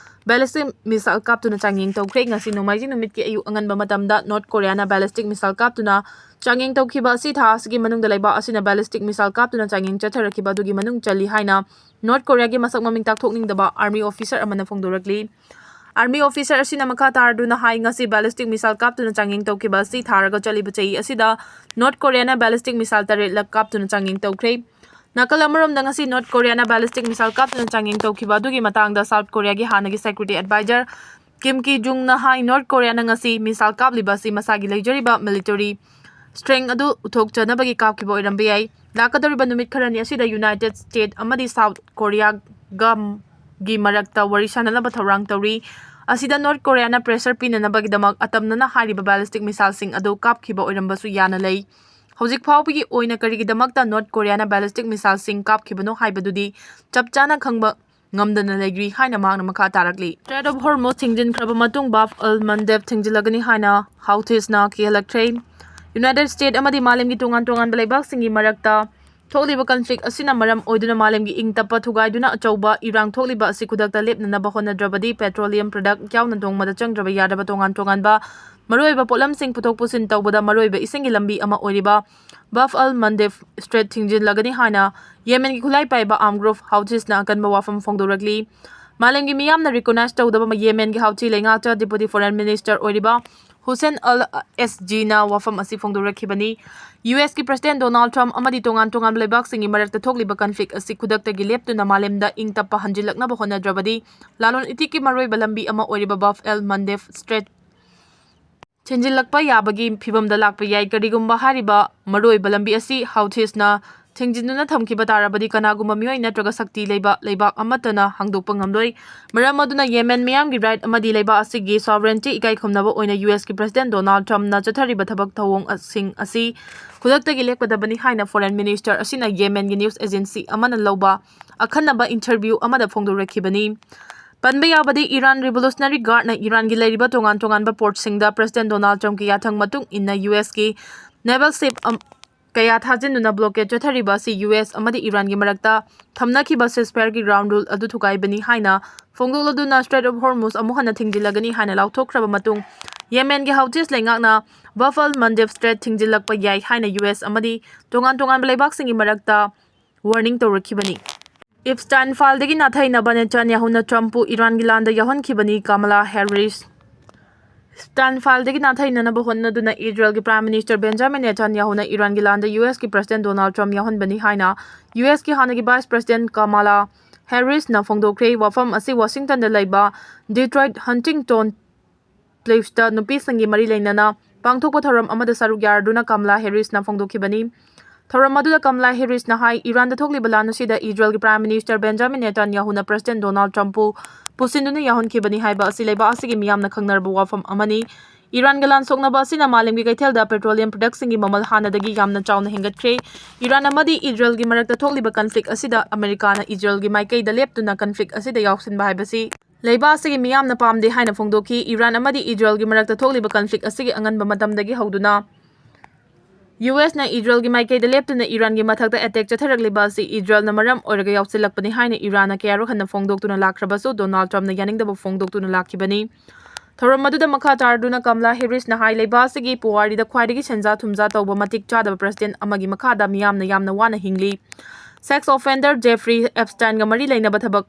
ꯕꯦꯂꯤꯁꯇꯤꯛ ꯃꯤꯁꯥꯏꯜ ꯀꯥꯞꯇꯨꯅ ꯆꯥꯡꯌꯦꯡ ꯇꯧꯈ꯭ꯔꯦ꯫ ꯉꯁꯤ ꯅꯣꯡꯃꯥꯏꯖꯤꯡ ꯅꯨꯃꯤꯠꯀꯤ ꯑꯌꯨꯛ ꯑꯉꯟꯕ ꯃꯇꯝꯗ ꯅꯣꯔꯠ ꯀꯣꯔꯤꯌꯥꯅ ꯕꯦꯂꯤꯁꯇꯤꯛ ꯃꯤꯁꯥꯏꯜ ꯀꯥꯞꯇꯨꯅ ꯆꯥꯡꯌꯦꯡ ꯇꯧꯈꯤꯕ ꯑꯁꯤ ꯊꯥ ꯑꯁꯤꯒꯤ ꯃꯅꯨꯡꯗ ꯂꯩꯕꯥꯛ ꯑꯁꯤꯅ ꯕꯦꯂꯤꯁꯇꯤꯛ ꯃꯤꯁꯥꯏꯜ ꯀꯥꯞꯇꯨꯅ ꯆꯥꯡꯌꯦꯡ ꯆꯠꯊꯔꯛꯈꯤꯕ ꯑꯗꯨꯒꯤ ꯃꯅꯨꯡ ꯆꯜꯂꯤ ꯍꯥꯏꯅ ꯅꯣꯔꯠ ꯀꯣꯔꯤꯌꯥꯒꯤ ꯃꯁꯛ ꯃꯃꯤꯡ ꯇꯥꯛꯊꯣꯛꯅꯤꯡꯗꯕ ꯑꯥꯔꯃꯤ ꯑꯣꯐꯤꯁꯔ ꯑꯃꯅ ꯐꯣꯡꯗꯣꯔꯛꯂꯤ꯫ ꯑꯥꯔꯃꯤ ꯑꯣꯐꯤꯁꯔ ꯑꯁꯤꯅ ꯃꯈꯥ ꯇꯥꯔꯗꯨꯅ ꯍꯥꯏ, ꯉꯁꯤ ꯕꯦꯂꯤꯁꯇꯤꯛ ꯃꯤꯁꯥꯏꯜ ꯀꯥꯞꯇꯨꯅ ꯆꯥꯡꯌꯦꯡ ꯇꯧꯈꯤꯕ ꯑꯁꯤ ꯊꯥꯔꯒ ꯆꯠꯂꯤꯕ ꯆꯍꯤ ꯑꯁꯤꯗ ꯅꯣꯔꯠ ꯀꯣꯔꯤꯌꯥꯅ ꯕꯦꯂꯤꯁꯇꯤꯛ ꯃꯤꯁꯥꯏꯜ ꯇꯔꯦꯠꯂꯛ ꯀꯥꯞꯇꯨꯅ ꯆꯥꯡꯌꯦꯡ ꯇꯧꯈ꯭ꯔꯦ꯫ ꯅꯥꯀꯜ ꯑꯃꯔꯣꯝꯗ ꯉꯁꯤ ꯅꯣꯔꯠ ꯀꯣꯔꯤꯌꯥꯅ ꯕꯦꯂꯤꯁꯇꯤꯛ ꯃꯤꯁꯥꯏꯜ ꯀꯥꯞꯇꯨꯅ ꯆꯥꯡꯌꯦꯡ ꯇꯧꯈꯤꯕ ꯑꯗꯨꯒꯤ ꯃꯇꯥꯡꯗ ꯁꯥꯎꯠ ꯀꯣꯔꯤꯌꯥꯒꯤ ꯍꯥꯟꯅꯒꯤ ꯁꯦꯀ꯭ꯌꯨꯔꯤꯇꯤ ꯑꯦꯗꯚꯥꯏꯖꯔ ꯀꯤꯝ ꯀꯤ ꯖꯨꯡꯅ ꯍꯥꯏ, ꯅꯣꯔꯠ ꯀꯣꯔꯤꯌꯥꯅ ꯉꯁꯤ ꯃꯤꯁꯥꯏꯜ ꯀꯥꯞꯂꯤꯕ ꯑꯁꯤ ꯃꯁꯥꯒꯤ ꯂꯩꯖꯔꯤꯕ ꯃꯤꯂꯤꯇꯔꯤ ꯁ꯭ꯇ꯭ꯔꯦꯡ ꯑꯗꯨ ꯎꯠꯊꯣꯛꯆꯅꯕꯒꯤ ꯀꯥꯞꯈꯤꯕ ꯑꯣꯏꯔꯝꯕ ꯌꯥꯏ꯫ ꯂꯥꯛꯀꯗꯧꯔꯤꯕ ꯅꯨꯃꯤꯠ ꯈꯔꯅꯤ ꯑꯁꯤꯗ ꯌꯨꯅꯥꯏꯇꯦꯗ ꯁ꯭ꯇꯦꯠ ꯑꯃꯗꯤ ꯁꯥꯎꯠ ꯀꯣꯔꯤꯌꯥꯒ ꯒꯤ ꯃꯔꯛꯇ ꯋꯥꯔꯤ ꯁꯥꯅꯅꯕ ꯊꯧꯔꯥꯡ ꯇꯧꯔꯤ꯫ ꯑꯁꯤꯗ ꯅꯣꯔꯠ ꯀꯣꯔꯤꯌꯥꯅ ꯄ꯭ꯔꯦꯁꯔ ꯄꯤꯅꯅꯕꯒꯤꯗꯃꯛ ꯑꯇꯝꯅꯅ ꯍꯥꯏꯔꯤꯕ ꯕꯦꯂꯤꯁꯇꯤꯛ ꯃꯤꯁꯥꯏꯜꯁꯤꯡ ꯑꯗꯨ ꯀꯥꯞꯈꯤꯕ ꯑꯣꯏꯔꯝꯕꯁꯨ ꯌꯥꯅ ꯂꯩ꯫ ꯍꯧꯖꯤꯛ ꯐꯥꯎꯕꯒꯤ ꯑꯣꯏꯅ ꯀꯔꯤꯒꯤꯗꯃꯛꯇ ꯅꯣꯔꯠ ꯀꯣꯔꯤꯌꯥꯅ ꯕꯦꯂꯤꯁꯇꯤꯛ ꯃꯤꯁꯥꯏꯜꯁꯤꯡ ꯀꯥꯞꯈꯤꯕꯅꯣ ꯍꯥꯏꯕꯗꯨꯗꯤ ꯆꯞ ꯆꯥꯅ ꯈꯪꯕ ꯉꯝꯗꯅ ꯂꯩꯔꯤ ꯍꯥꯏꯅ ꯃꯍꯥꯛꯅ ꯃꯈꯥ ꯇꯥꯔꯛꯂꯤ꯫ ꯁ꯭ꯇ꯭ꯔꯦꯠ ꯑꯣꯐ ꯍꯣꯔꯃꯨꯖ ꯊꯤꯡꯖꯤꯟꯈ꯭ꯔꯕ ꯃꯇꯨꯡ ꯕꯥꯕ ꯑꯜ ꯃꯟꯗꯦꯕ ꯊꯤꯡꯖꯤꯜꯂꯒꯅꯤ ꯍꯥꯏꯅ ꯍꯥꯎꯊꯤꯁꯅ ꯀꯤꯍꯜꯂꯛꯈ꯭ꯔꯦ꯫ ꯌꯨꯅꯥꯏꯇꯦꯗ ꯁ꯭ꯇꯦꯠ ꯑꯃꯗꯤ ꯃꯥꯂꯦꯝꯒꯤ ꯇꯣꯉꯥꯟ ꯇꯣꯉꯥꯟꯕ ꯂꯩꯕꯥꯛꯁꯤꯡꯒꯤ ꯃꯔꯛꯇ ꯊꯣꯛꯂꯤꯕ ꯀꯟꯐ꯭ꯂꯤꯛ ꯑꯁꯤꯅ ꯃꯔꯝ ꯑꯣꯏꯗꯨꯅ ꯃꯥꯂꯦꯝꯒꯤ ꯏꯪ ꯇꯞꯄ ꯊꯨꯒꯥꯏꯗꯨꯅ ꯑꯆꯧꯕ ꯏꯔꯥꯡ ꯊꯣꯛꯂꯤꯕ ꯑꯁꯤ ꯈꯨꯗꯛꯇ ꯂꯦꯞꯅꯅꯕ ꯍꯣꯠꯅꯗ꯭ꯔꯕꯗꯤ ꯄꯦꯇ꯭ꯔꯣꯂꯤꯌꯝ ꯄ꯭ꯔꯗꯛ ꯌꯥꯎꯅ ꯅꯣꯡꯃꯗ ꯆꯪꯗ꯭ꯔꯕ ꯌꯥꯗ꯭ꯔꯕ ꯇꯣꯉꯥꯟ ꯇꯣꯉꯥꯟꯕ ꯃꯔꯨꯑꯣꯏꯕ ꯄꯣꯠꯂꯝꯁꯤꯡ ꯄꯨꯊꯣꯛ ꯄꯨꯁꯤꯟ ꯇꯧꯕꯗ ꯃꯔꯨꯑꯣꯏꯕ ꯏꯁꯤꯡꯒꯤ ꯂꯝꯕꯤ ꯑꯃ ꯑꯣꯏꯔꯤꯕ ꯕꯥꯕ ꯑꯜ ꯃꯟꯗꯦꯕ ꯁ꯭ꯇ꯭ꯔꯦꯠ ꯊꯤꯡꯖꯤꯜꯂꯒꯅꯤ ꯍꯥꯏꯅ ꯌꯦꯃꯦꯟꯒꯤ ꯈꯨꯠꯂꯥꯏ ꯄꯥꯏꯕ ꯑꯥꯔꯝ ꯒ꯭ꯔꯨꯞ ꯍꯥꯎꯊꯤꯁꯅ ꯑꯀꯟꯕ ꯋꯥꯐꯝ ꯐꯣꯡꯗꯣꯔꯛꯂꯤ꯫ ꯃꯥꯂꯦꯝꯒꯤ ꯃꯤꯌꯥꯝꯅ recognize ꯇꯧꯗꯕ ꯌꯦꯃꯦꯟꯒꯤ ꯍꯥꯎꯊꯤ ꯂꯩꯉꯥꯛꯇ Deputy Foreign Minister ꯑꯣꯏꯔꯤꯕ ꯍꯨꯁꯦꯟ ꯑꯜ ꯑꯦꯁꯖꯤꯅ ꯋꯥꯐꯝ ꯑꯁꯤ ꯐꯣꯡꯗꯣꯔꯛꯈꯤꯕꯅꯤ꯫ ꯌꯨ ꯑꯦꯁꯀꯤ President Donald Trump ꯑꯃꯗꯤ ꯇꯣꯉꯥꯟ ꯇꯣꯉꯥꯟꯕ ꯂꯩꯕꯥꯛꯁꯤꯡꯒꯤ ꯃꯔꯛꯇ ꯊꯣꯛꯂꯤꯕ conflict ꯑꯁꯤ ꯈꯨꯗꯛꯇꯒꯤ ꯂꯦꯞꯇꯨꯅ ꯃꯥꯂꯦꯝꯗ ꯏꯪ ꯇꯞꯄ ꯍꯟꯖꯤꯜꯂꯛꯅꯕ ꯍꯣꯠꯅꯗ꯭ꯔꯕꯗꯤ ꯂꯂꯣꯟ ꯏꯇꯤꯛꯀꯤ ꯃꯔꯨꯑꯣꯏꯕ ꯂꯝꯕꯤ ꯑꯃ ꯑꯣꯏꯔꯤꯕ Bab el Mandeb Strait ꯊꯤꯡꯖꯤꯜꯂꯛꯄ ꯌꯥꯕꯒꯤ ꯐꯤꯚꯝꯗ ꯂꯥꯛꯄ ꯌꯥꯏ꯫ ꯀꯔꯤꯒꯨꯝꯕ ꯍꯥꯏꯔꯤꯕ ꯃꯔꯨꯑꯣꯏꯕ ꯂꯝꯕꯤ ꯑꯁꯤ ꯍꯥꯎꯊꯤꯁꯅ ꯊꯤꯡꯖꯤꯟꯗꯨꯅ ꯊꯝꯈꯤꯕ ꯇꯥꯔꯕꯗꯤ ꯀꯅꯥꯒꯨꯝꯕ ꯃꯤꯑꯣꯏ ꯅꯠꯇ꯭ꯔꯒ ꯁꯛꯇꯤ ꯂꯩꯕ ꯂꯩꯕꯥꯛ ꯑꯃꯠꯇꯅ ꯍꯥꯡꯗꯣꯛꯄ ꯉꯝꯂꯣꯏ꯫ ꯃꯔꯝ ꯑꯗꯨꯅ ꯌꯦꯃꯦꯟ ꯃꯤꯌꯥꯝꯒꯤ right ꯑꯃꯗꯤ ꯂꯩꯕꯥꯛ ꯑꯁꯤꯒꯤ sovereignty ꯏꯀꯥꯏ ꯈꯨꯝꯅꯕ ꯑꯣꯏꯅ ꯌꯨ ꯑꯦꯁꯀꯤ President Donald Trumpꯅ ꯆꯠꯊꯔꯤꯕ ꯊꯕꯛ ꯊꯧꯑꯣꯡꯁꯤꯡ ꯑꯁꯤ ꯈꯨꯗꯛꯇꯒꯤ ꯂꯦꯞꯀꯗꯕꯅꯤ ꯍꯥꯏꯅ Foreign Minister ꯑꯁꯤꯅ ꯌꯦꯃꯦꯟꯒꯤ news agency ꯑꯃꯅ ꯂꯧꯕ ꯑꯈꯟꯅꯕ interview ꯑꯃꯗ ꯐꯣꯡꯗꯣꯔꯛꯈꯤꯕꯅꯤ꯫ ꯄꯟꯕ ꯌꯥꯕꯗꯤ, Iran Revolutionary Guardꯅ ꯏꯔꯥꯟꯒꯤ ꯂꯩꯔꯤꯕ ꯇꯣꯉꯥꯟ ꯇꯣꯉꯥꯟꯕ portꯁꯤꯡꯗ President Donald Trumpꯀꯤ ꯌꯥꯊꯪ ꯃꯇꯨꯡ ꯏꯟꯅ ꯌꯨ ꯑꯦꯁꯀꯤ naval ship ꯑꯝ-, ꯀꯌꯥ ꯊꯥꯖꯤꯟꯗꯨꯅ blockade ꯆꯠꯊꯔꯤꯕ ꯑꯁꯤ ꯌꯨ ꯑꯦꯁ ꯑꯃꯗꯤ ꯏꯔꯥꯟꯒꯤ ꯃꯔꯛꯇ ꯊꯝꯅꯈꯤꯕ ceasefiregi ground rule ꯑꯗꯨ ꯊꯨꯒꯥꯏꯕꯅꯤ ꯍꯥꯏꯅ ꯐꯣꯡꯗꯣꯛꯂꯗꯨꯅ Strait of Hormuz ꯑꯃꯨꯛ ꯍꯟꯅ ꯊꯤꯡꯖꯤꯜꯂꯒꯅꯤ ꯍꯥꯏꯅ ꯂꯥꯎꯊꯣꯛꯈ꯭ꯔꯕ ꯃꯇꯨꯡ, ꯌꯦꯃꯦꯟꯒꯤ ꯍꯥꯎꯊꯤꯁ ꯂꯩꯉꯥꯛꯅ Bab el Mandeb Strait ꯊꯤꯡꯖꯤꯜꯂꯛꯄ ꯌꯥꯏ ꯍꯥꯏꯅ ꯌꯨ ꯑꯦꯁ ꯑꯃꯗꯤ ꯇꯣꯉꯥꯟ ꯇꯣꯉꯥꯟꯕ ꯂꯩꯕꯥꯛꯁꯤꯡꯒꯤ ꯃꯔꯛꯇ warning ꯇꯧꯔꯛꯈꯤꯕꯅꯤ꯫ ꯏꯞꯁꯇꯥꯏꯟ ꯐꯥꯏꯜꯗꯒꯤ ꯅꯥꯊꯩꯅꯕ ꯅꯦꯇꯥꯟꯌꯥꯍꯨꯅ ꯇ꯭ꯔꯝꯞꯄꯨ ꯏꯔꯥꯟꯒꯤ ꯂꯥꯟꯗ ꯌꯥꯎꯍꯟꯈꯤꯕꯅꯤ꯫ ꯀꯃꯂꯥ ꯍꯦꯔꯤꯁ꯫ ꯏꯞꯁꯇꯥꯏꯟ ꯐꯥꯏꯜꯗꯒꯤ ꯅꯥꯊꯩꯅꯅꯕ ꯍꯣꯠꯅꯗꯨꯅ ꯏꯖꯔꯦꯜꯒꯤ Prime Minister ꯕꯦꯟꯖꯥꯃꯤꯟ ꯅꯦꯇꯥꯟꯌꯥꯍꯨꯅ ꯏꯔꯥꯟꯒꯤ ꯂꯥꯟꯗ ꯌꯨ ꯑꯦꯁꯀꯤ President Donald Trump ꯌꯥꯎꯍꯟꯕꯅꯤ ꯍꯥꯏꯅ ꯌꯨ ꯑꯦꯁꯀꯤ ꯍꯥꯟꯅꯒꯤ Vice President ꯀꯃꯂꯥ ꯍꯦꯔꯤꯁꯅ ꯐꯣꯡꯗꯣꯛꯈ꯭ꯔꯦ꯫ ꯋꯥꯐꯝ ꯑꯁꯤ ꯋꯥꯁꯤꯡꯇꯟꯗ ꯂꯩꯕ Detroit Huntington Cliffsꯇ ꯅꯨꯄꯤꯁꯤꯡꯒꯤ ꯃꯔꯤ ꯂꯩꯅꯅ ꯄꯥꯡꯊꯣꯛꯄ ꯊꯧꯔꯝ ꯑꯃꯗ ꯁꯔꯨꯛ ꯌꯥꯔꯗꯨꯅ ꯀꯃꯂꯥ ꯍꯦꯔꯤꯁꯅ ꯐꯣꯡꯗꯣꯛꯈꯤꯕꯅꯤ꯫ ꯊꯧꯔꯝ ꯑꯗꯨꯗ ꯀꯃꯂꯥ ꯍꯦꯔꯤꯁꯅ ꯍꯥꯏ, ꯏꯔꯥꯟꯗ ꯊꯣꯛꯂꯤꯕ ꯂꯥꯟ ꯑꯁꯤꯗ ꯏꯖꯔꯦꯜꯒꯤ Prime Minister Benjamin ꯅꯦꯇꯥꯟꯌꯥꯍꯨꯅ President Donald Trumpꯄꯨ ꯄꯨꯁꯤꯟꯗꯨꯅ ꯌꯥꯎꯍꯟꯈꯤꯕꯅꯤ ꯍꯥꯏꯕ ꯑꯁꯤ ꯂꯩꯕꯥꯛ ꯑꯁꯤꯒꯤ ꯃꯤꯌꯥꯝꯅ ꯈꯪꯅꯔꯕ ꯋꯥꯐꯝ ꯑꯃꯅꯤ꯫ ꯏꯔꯥꯟꯒ ꯂꯥꯟ ꯁꯣꯛꯅꯕ ꯑꯁꯤꯅ ꯃꯥꯂꯦꯝꯒꯤ ꯀꯩꯊꯦꯜꯗ petroleum productꯁꯤꯡꯒꯤ ꯃꯃꯜ ꯍꯥꯟꯅꯗꯒꯤ ꯌꯥꯝꯅ ꯆꯥꯎꯅ ꯍꯦꯟꯒꯠꯈ꯭ꯔꯦ꯫ ꯏꯔꯥꯟ ꯑꯃꯗꯤ ꯏꯖꯔꯦꯜꯒꯤ ꯃꯔꯛꯇ ꯊꯣꯛꯂꯤꯕ conflict ꯑꯁꯤꯗ ꯑꯃꯦꯔꯤꯀꯥꯅ ꯏꯖꯔꯦꯜꯒꯤ ꯃꯥꯏꯀꯩꯗ ꯂꯦꯞꯇꯨꯅ conflict ꯑꯁꯤꯗ ꯌꯥꯎꯁꯤꯟꯕ ꯍꯥꯏꯕꯁꯤ ꯂꯩꯕꯥꯛ ꯑꯁꯤꯒꯤ ꯃꯤꯌꯥꯝꯅ ꯄꯥꯝꯗꯦ ꯍꯥꯏꯅ ꯐꯣꯡꯗꯣꯛꯈꯤ꯫ ꯏꯔꯥꯟ ꯑꯃꯗꯤ ꯏꯖꯔꯦꯜꯒꯤ ꯃꯔꯛꯇ ꯊꯣꯛꯂꯤꯕ conflict ꯑꯁꯤꯒꯤ ꯑꯉꯟꯕ ꯃꯇꯝꯗꯒꯤ ꯍꯧꯗꯨꯅ ꯌꯨ ꯑꯦꯁꯅ ꯏꯖꯔꯦꯜꯒꯤ ꯃꯥꯏꯀꯩꯗ ꯂꯦꯞꯇꯨꯅ ꯏꯔꯥꯟꯒꯤ ꯃꯊꯛꯇ attack ꯆꯠꯊꯔꯛꯂꯤꯕ ꯑꯁꯤ ꯏꯖꯔꯦꯜꯅ ꯃꯔꯝ ꯑꯣꯏꯔꯒ ꯌꯥꯎꯁꯤꯜꯂꯛꯄꯅꯤ ꯍꯥꯏꯅ ꯏꯔꯥꯟꯅ ꯀꯌꯥꯔꯛ ꯍꯟꯅ ꯐꯣꯡꯗꯣꯛꯇꯨꯅ ꯂꯥꯛꯈ꯭ꯔꯕꯁꯨ ꯗꯣꯅꯥꯜꯗ ꯇ꯭ꯔꯝꯞꯅ ꯌꯥꯅꯤꯡꯗꯕ ꯐꯣꯡꯗꯣꯛꯇꯨꯅ ꯂꯥꯛꯈꯤꯕꯅꯤ꯫ ꯊꯧꯔꯝ ꯑꯗꯨꯗ ꯃꯈꯥ ꯇꯥꯔꯗꯨꯅ ꯀꯃꯂꯥ ꯍꯦꯔꯤꯁꯅ ꯍꯥꯏ, ꯂꯩꯕꯥꯛ ꯑꯁꯤꯒꯤ ꯄꯨꯋꯥꯔꯤꯗ ꯈ꯭ꯋꯥꯏꯗꯒꯤ ꯁꯦꯟꯖꯥ ꯊꯨꯝꯖꯥ ꯇꯧꯕ ꯃꯇꯤꯛ ꯆꯥꯗꯕ president ꯑꯃꯒꯤ ꯃꯈꯥꯗ ꯃꯤꯌꯥꯝꯅ ꯌꯥꯝꯅ ꯋꯥꯅ ꯍꯤꯡꯂꯤ꯫ Sex offender Jeffrey Epsteinꯒ ꯃꯔꯤ ꯂꯩꯅꯕ ꯊꯕꯛ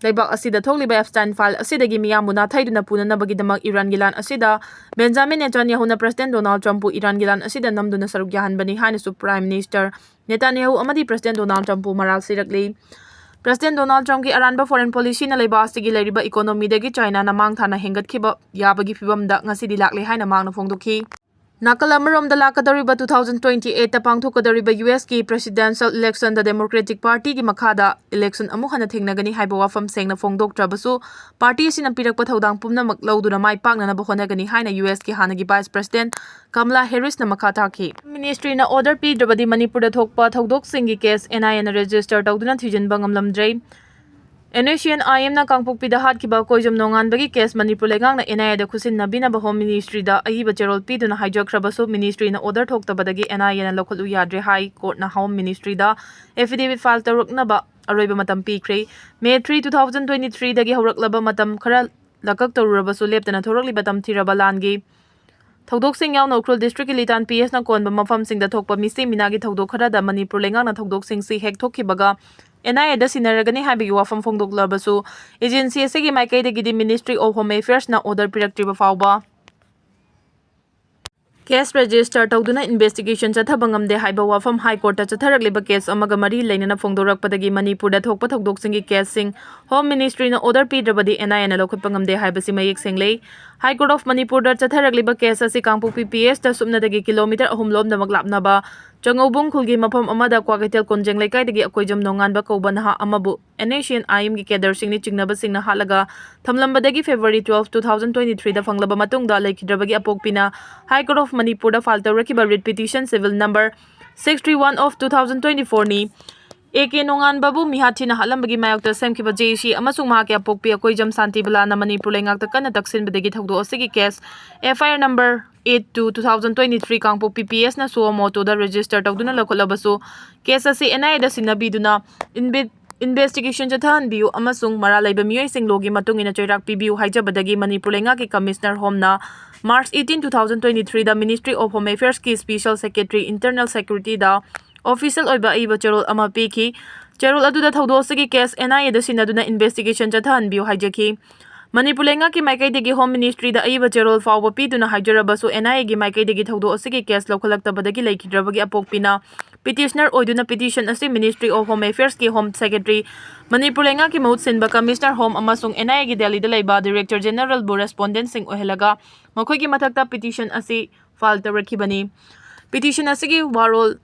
ꯂꯩꯕꯥꯛ ꯑꯁꯤꯗ ꯊꯣꯛꯂꯤꯕ ꯑꯦꯞꯁꯇꯥꯏꯟ ꯐꯥꯏꯜ ꯑꯁꯤꯗꯒꯤ ꯃꯤꯌꯥꯝꯕꯨ ꯅꯥꯊꯩꯗꯨꯅ ꯄꯨꯅꯅꯕꯒꯤꯗꯃꯛ ꯏꯔꯥꯟꯒꯤ ꯂꯥꯟ ꯑꯁꯤꯗ ꯕꯦꯟꯖꯥꯃꯤꯟ ꯅꯦꯇꯥꯟꯌꯥꯍꯨꯅ ꯄ꯭ꯔꯁꯤꯗꯦꯟ ꯗꯣꯅꯥꯜꯗ ꯇ꯭ꯔꯝꯞꯄꯨ ꯏꯔꯥꯟꯒꯤ ꯂꯥꯟ ꯑꯁꯤꯗ ꯅꯝꯗꯨꯅ ꯁꯔꯨꯛ ꯌꯥꯍꯟꯕꯅꯤ ꯍꯥꯏꯅꯁꯨ ꯄ꯭ꯔꯥꯏꯝ ꯃꯤꯅꯤꯁꯇꯔ ꯅꯦꯇꯥꯟꯌꯥꯍꯨ ꯑꯃꯗꯤ ꯄ꯭ꯔꯁꯤꯗꯦꯟ ꯗꯣꯅꯥꯜꯗ ꯇ꯭ꯔꯝꯞꯄꯨ ꯃꯔꯥꯜ ꯁꯤꯔꯛꯂꯤ꯫ ꯄ꯭ꯔꯁꯤꯗꯦꯟ ꯗꯣꯅꯥꯜꯗ ꯇ꯭ꯔꯝꯞꯀꯤ ꯑꯔꯥꯟꯕ ꯐꯣꯔꯦꯟ ꯄꯣꯂꯤꯁꯤꯅ ꯂꯩꯕꯥꯛ ꯑꯁꯤꯒꯤ ꯂꯩꯔꯤꯕ ꯏꯀꯣꯅꯣꯃꯤꯗꯒꯤ ꯆꯥꯏꯅꯥꯅ ꯃꯥꯡ ꯊꯥꯅ ꯍꯦꯟꯒꯠꯈꯤꯕ ꯌꯥꯕꯒꯤ ꯐꯤꯕꯝꯗ ꯉꯁꯤꯗꯤ ꯂꯥꯛꯂꯦ ꯍꯥꯏꯅ ꯃꯍꯥꯛꯅ ꯐꯣꯡꯗꯣꯛꯈꯤ꯫ ꯅꯥꯀꯜ ꯑꯃꯔꯣꯝꯗ, ꯂꯥꯛꯀꯗꯧꯔꯤꯕ two thousand twenty eight ꯇ ꯄꯥꯡꯊꯣꯛꯀꯗꯧꯔꯤꯕ ꯌꯨ ꯑꯦꯁꯀꯤ ꯄ꯭ꯔꯦꯁꯤꯗꯦꯟꯁꯤꯌꯦꯜ ꯏꯂꯦꯛꯁꯟꯗ ꯗꯦꯃꯣꯀ꯭ꯔꯦꯇꯤꯛ ꯄꯥꯔꯇꯤꯒꯤ ꯃꯈꯥꯗ ꯏꯂꯦꯛꯁꯟ ꯑꯃꯨꯛ ꯍꯟꯅ ꯊꯦꯡꯅꯒꯅꯤ ꯍꯥꯏꯕ ꯋꯥꯐꯝ ꯁꯦꯡꯅ ꯐꯣꯡꯗꯣꯛꯇ꯭ꯔꯕꯁꯨ, ꯄꯥꯔꯇꯤ ꯑꯁꯤꯅ ꯄꯤꯔꯛꯄ ꯊꯧꯗꯥꯡ ꯄꯨꯝꯅꯃꯛ ꯂꯧꯗꯨꯅ ꯃꯥꯏ ꯄꯥꯛꯅꯅꯕ ꯍꯣꯠꯅꯒꯅꯤ ꯍꯥꯏꯅ ꯌꯨ ꯑꯦꯁꯀꯤ ꯍꯥꯟꯅꯒꯤ ꯚꯥꯏꯁ ꯄ꯭ꯔꯦꯁꯤꯗꯦꯟꯠ ꯀꯃꯂꯥ ꯍꯦꯔꯤꯁꯅ ꯃꯈꯥ ꯇꯥꯈꯤ꯫ ꯃꯤꯅꯤꯁꯇ꯭ꯔꯤꯅ ꯑꯣꯔꯗꯔ ꯄꯤꯗ꯭ꯔꯕꯗꯤ ꯃꯅꯤꯄꯨꯔꯗ ꯊꯣꯛꯄ ꯊꯧꯗꯣꯛꯁꯤꯡꯒꯤ ꯀꯦꯁ ꯑꯦꯟ ꯑꯥꯏ ꯑꯦꯅ ꯔꯦꯖꯤꯁꯇꯔ ꯇꯧꯗꯨꯅ ꯊꯤꯖꯤꯟꯕ ꯉꯝꯂꯝꯗ꯭ꯔꯦ꯫ ꯑꯦꯟ ꯑꯦꯁ ꯁꯤ ꯑꯦꯟ ꯑꯥꯏ ꯑꯦꯝꯅ ꯀꯥꯡꯄꯣꯛꯄꯤꯗ ꯍꯥꯠꯈꯤꯕ ꯀꯣꯏꯖꯝ ꯅꯣꯡꯉꯥꯟꯕꯒꯤ ꯀꯦꯁ ꯃꯅꯤꯄꯨꯔ ꯂꯩꯉꯥꯛꯅ ꯑꯦꯟ ꯑꯥꯏ ꯑꯦꯗ ꯈꯨꯠꯁꯤꯟꯅꯕꯤꯅꯕ ꯍꯣꯝ ꯃꯤꯅꯤꯁꯇ꯭ꯔꯤꯗ ꯑꯏꯕ ꯆꯦꯔꯣꯜ ꯄꯤꯗꯨꯅ ꯍꯥꯏꯖꯈ꯭ꯔꯕꯁꯨ, ꯃꯤꯅꯤꯁꯇ꯭ꯔꯤꯅ ꯑꯣꯔꯗꯔ ꯊꯣꯛꯇꯕꯗꯒꯤ ꯑꯦꯟ ꯑꯥꯏ ꯑꯦꯅ ꯂꯧꯈꯠꯂꯨ ꯌꯥꯗ꯭ꯔꯦ ꯍꯥꯏ꯫ ꯀꯣꯔꯠꯅ ꯍꯣꯝ ꯃꯤꯅꯤꯁꯇ꯭ꯔꯤꯗ ꯑꯦꯐꯤꯗꯦꯕꯤꯠ ꯐꯥꯏꯜ ꯇꯧꯔꯛꯅꯕ ꯑꯔꯣꯏꯕ ꯃꯇꯝ ꯄꯤꯈ꯭ꯔꯦ꯫ May three, two thousand twenty three ꯗꯒꯤ ꯍꯧꯔꯛꯂꯕ ꯃꯇꯝ ꯈꯔ ꯂꯀꯛ ꯇꯧꯔꯨꯔꯕꯁꯨ, ꯂꯦꯞꯇꯅ ꯊꯣꯔꯛꯂꯤꯕ ꯇꯝꯊꯤꯔꯕ ꯂꯥꯟꯒꯤ ꯊꯧꯗꯣꯛꯁꯤꯡ ꯌꯥꯎꯅ ꯎꯈ꯭ꯔꯨꯜ ꯗꯤꯁꯇ꯭ꯔꯤꯛꯀꯤ ꯂꯤꯇꯥꯟ ꯄꯤ ꯑꯦꯁꯅ ꯀꯣꯟꯕ ꯃꯐꯝꯁꯤꯡꯗ ꯊꯣꯛꯄ ꯃꯤꯁꯤ ꯃꯤꯅꯥꯒꯤ ꯊꯧꯗꯣꯛ ꯈꯔꯗ ꯃꯅꯤꯄꯨꯔ ꯂꯩꯉꯥꯛꯅ ꯊꯧꯗꯣꯛꯁꯤꯡꯁꯤ ꯍꯦꯛ ꯊꯣꯛꯈꯤꯕꯒ ꯑꯦꯟ ꯑꯥꯏ ꯑꯦꯗ ꯁꯤꯟꯅꯔꯒꯅꯤ ꯍꯥꯏꯕꯒꯤ ꯋꯥꯐꯝ ꯐꯣꯡꯗꯣꯛꯂꯕꯁꯨ, ꯑꯦꯖꯦꯟꯁꯤ ꯑꯁꯤꯒꯤ ꯃꯥꯏꯀꯩꯗꯒꯤꯗꯤ Ministry of Home Affairsꯅ ꯑꯣꯔꯗꯔ ꯄꯤꯔꯛꯇ꯭ꯔꯤꯕ ꯐꯥꯎꯕ ꯀꯦꯁ ꯔꯦꯖꯤꯁꯇꯔ ꯇꯧꯗꯨꯅ ꯏꯟꯚꯦꯁꯇꯤꯒꯦꯁꯟ ꯆꯠꯊꯕ ꯉꯝꯗꯦ ꯍꯥꯏꯕ ꯋꯥꯐꯝ ꯍꯥꯏ ꯀꯣꯔꯠꯇ ꯆꯠꯊꯔꯛꯂꯤꯕ ꯀꯦꯁ ꯑꯃꯒ ꯃꯔꯤ ꯂꯩꯅꯅ ꯐꯣꯡꯗꯣꯔꯛꯄꯗꯒꯤ ꯃꯅꯤꯄꯨꯔꯗ ꯊꯣꯛꯄ ꯊꯧꯗꯣꯛꯁꯤꯡꯒꯤ ꯀꯦꯁꯁꯤꯡ ꯍꯣꯝ ꯃꯤꯅꯤꯁꯇ꯭ꯔꯤꯅ ꯑꯣꯔꯗꯔ ꯄꯤꯗ꯭ꯔꯕꯗꯤ ꯑꯦꯟ ꯑꯥꯏ ꯑꯦꯅ ꯂꯧꯈꯠꯄ ꯉꯝꯗꯦ ꯍꯥꯏꯕꯁꯤ ꯃꯌꯦꯛ ꯁꯦꯡꯂꯦ꯫ ꯍꯥꯏ ꯀꯣꯔꯠ ꯑꯣꯐ ꯃꯅꯤꯄꯨꯔꯗ ꯆꯠꯊꯔꯛꯂꯤꯕ ꯀꯦꯁ ꯑꯁꯤ ꯀꯥꯡꯄꯣꯛꯄꯤ ꯄꯤ ꯑꯦꯁꯇ ꯁꯨꯞꯅꯗꯒꯤ ꯀꯤꯂꯣꯃꯤꯇꯔ ꯑꯍꯨꯝ ꯂꯣꯝꯗꯃꯛ ꯂꯥꯞꯅꯕ ꯆꯉꯧꯕꯨꯡ ꯈꯨꯜꯒꯤ ꯃꯐꯝ ꯑꯃꯗ ꯀ꯭ꯋꯥꯀꯩꯊꯦꯜ ꯀꯣꯟꯖꯦꯡ ꯂꯩꯀꯥꯏꯗꯒꯤ ꯑꯩꯈꯣꯏꯖꯝ ꯅꯣꯡꯉꯥꯟꯕ ꯀꯧꯕ ꯅꯍꯥ ꯑꯃꯕꯨ ꯑꯦꯟ ꯑꯦꯁ ꯁꯤ ꯑꯦꯟ ꯑꯥꯏ ꯑꯦꯝꯒꯤ ꯀꯦꯗꯔꯁꯤꯡꯅꯤ ꯆꯤꯡꯅꯕꯁꯤꯡꯅ ꯍꯥꯠꯂꯒ ꯊꯝꯂꯝꯕꯗꯒꯤ February twelve, two thousand twenty three ꯗ ꯐꯪꯂꯕ ꯃꯇꯨꯡꯗ ꯂꯩꯈꯤꯗ꯭ꯔꯕꯒꯤ ꯑꯄꯣꯛꯄꯤꯅ ꯍꯥꯏ ꯀꯣꯔꯠ ꯑꯣꯐ ꯃꯅꯤꯄꯨꯔꯗ ꯐꯥꯏꯜ ꯇꯧꯔꯛꯈꯤꯕ read petition civil number six three one of two thousand twenty four ꯅꯤ꯫ ꯑꯦ ꯀꯦ ꯅꯣꯡꯉꯥꯟꯕꯕꯨ ꯃꯤꯍꯥꯠ ꯊꯤꯅ ꯍꯥꯠꯂꯝꯕꯒꯤ ꯃꯥꯌꯣꯛꯇ ꯁꯦꯝꯈꯤꯕ ꯖꯦ ꯑꯦ ꯁꯤ ꯑꯃꯁꯨꯡ ꯃꯍꯥꯛꯀꯤ ꯑꯄꯣꯛꯄꯤ ꯑꯩꯈꯣꯏꯖꯝ ꯁꯥꯟꯇꯤꯕꯂꯥꯅ ꯃꯅꯤꯄꯨꯔ ꯂꯩꯉꯥꯛꯇ ꯀꯟꯅ ꯇꯛꯁꯤꯟꯕꯗꯒꯤ ꯊꯧꯗꯣꯛ ꯑꯁꯤꯒꯤ case F I R number eight two, two thousand twenty three Kangpokpi P ꯑꯦꯁꯅ suo motoꯗ register ꯇꯧꯗꯨꯅ ꯂꯧꯈꯠꯂꯕꯁꯨ, ꯀꯦꯁ ꯑꯁꯤ ꯑꯦꯟ ꯑꯥꯏ ꯑꯦꯗ ꯁꯤꯟꯅꯕꯤꯗꯨꯅ ꯏꯟꯚꯦ-, ꯏꯟꯚꯦꯁꯇꯤꯒꯦꯁꯟ ꯆꯠꯊꯍꯟꯕꯤꯌꯨ ꯑꯃꯁꯨꯡ ꯃꯔꯥꯜ ꯂꯩꯕ ꯃꯤꯑꯣꯏꯁꯤꯡ ꯂꯣꯒꯤ ꯃꯇꯨꯡ ꯏꯟꯅ ꯆꯩꯔꯥꯛ ꯄꯤꯕꯤꯌꯨ ꯍꯥꯏꯖꯕꯗꯒꯤ ꯃꯅꯤꯄꯨꯔ ꯂꯩꯉꯥꯛꯀꯤ ꯀꯃꯤꯁꯅꯔ ꯍꯣꯝꯅ March eighteen, two thousand twenty three ꯗ Ministry of Home Affairsꯀꯤ Special Secretary Internal Securityꯗ official ꯑꯣꯏꯕ ꯑꯏꯕ ꯆꯦꯔꯣꯜ ꯑꯃ ꯄꯤꯈꯤ꯫ ꯆꯦꯔꯣꯜ ꯑꯗꯨꯗ ꯊꯧꯗꯣꯛ ꯑꯁꯤꯒꯤ case N I A the ꯁꯤꯟꯅꯗꯨꯅ investigation ꯆꯠꯊꯍꯟꯕꯤꯌꯨ ꯍꯥꯏꯖꯈꯤ꯫ Manipur ꯂꯩꯉꯥꯛꯀꯤ ꯃꯥꯏꯀꯩꯗꯒꯤ Home Ministry ꯗ ꯑꯏꯕ ꯆꯦꯔꯣꯜ ꯐꯥꯎꯕ ꯄꯤꯗꯨꯅ ꯍꯥꯏꯖꯔꯕꯁꯨ, N I A ꯒꯤ ꯃꯥꯏꯀꯩꯗꯒꯤ ꯊꯧꯗꯣꯛ ꯑꯁꯤꯒꯤ case ꯂꯧꯈꯠꯂꯛꯇꯕꯗꯒꯤ ꯂꯩꯈꯤꯗ꯭ꯔꯕꯒꯤ ꯑꯄꯣꯛꯄꯤꯅ petitioner ꯑꯣꯏꯗꯨꯅ petition ꯑꯁꯤ Ministry of Home Affairs ꯀꯤ Home Secretary, ꯃꯅꯤꯄꯨꯔ ꯂꯩꯉꯥꯛꯀꯤ ꯃꯍꯨꯠ ꯁꯤꯟꯕ Commissioner Home ꯑꯃꯁꯨꯡ N I A ꯒꯤ ꯗꯦꯜꯂꯤꯗ ꯂꯩꯕ Director General ꯕꯨ respondent ꯁꯤꯡ ꯑꯣꯏꯍꯜꯂꯒ ꯃꯈꯣꯏꯒꯤ ꯃꯊꯛꯇ petition ꯑꯁꯤ file ꯇꯧꯔꯛꯈꯤꯕꯅꯤ꯫ Petition ꯑꯁꯤꯒꯤ ꯋꯥꯔꯣꯜ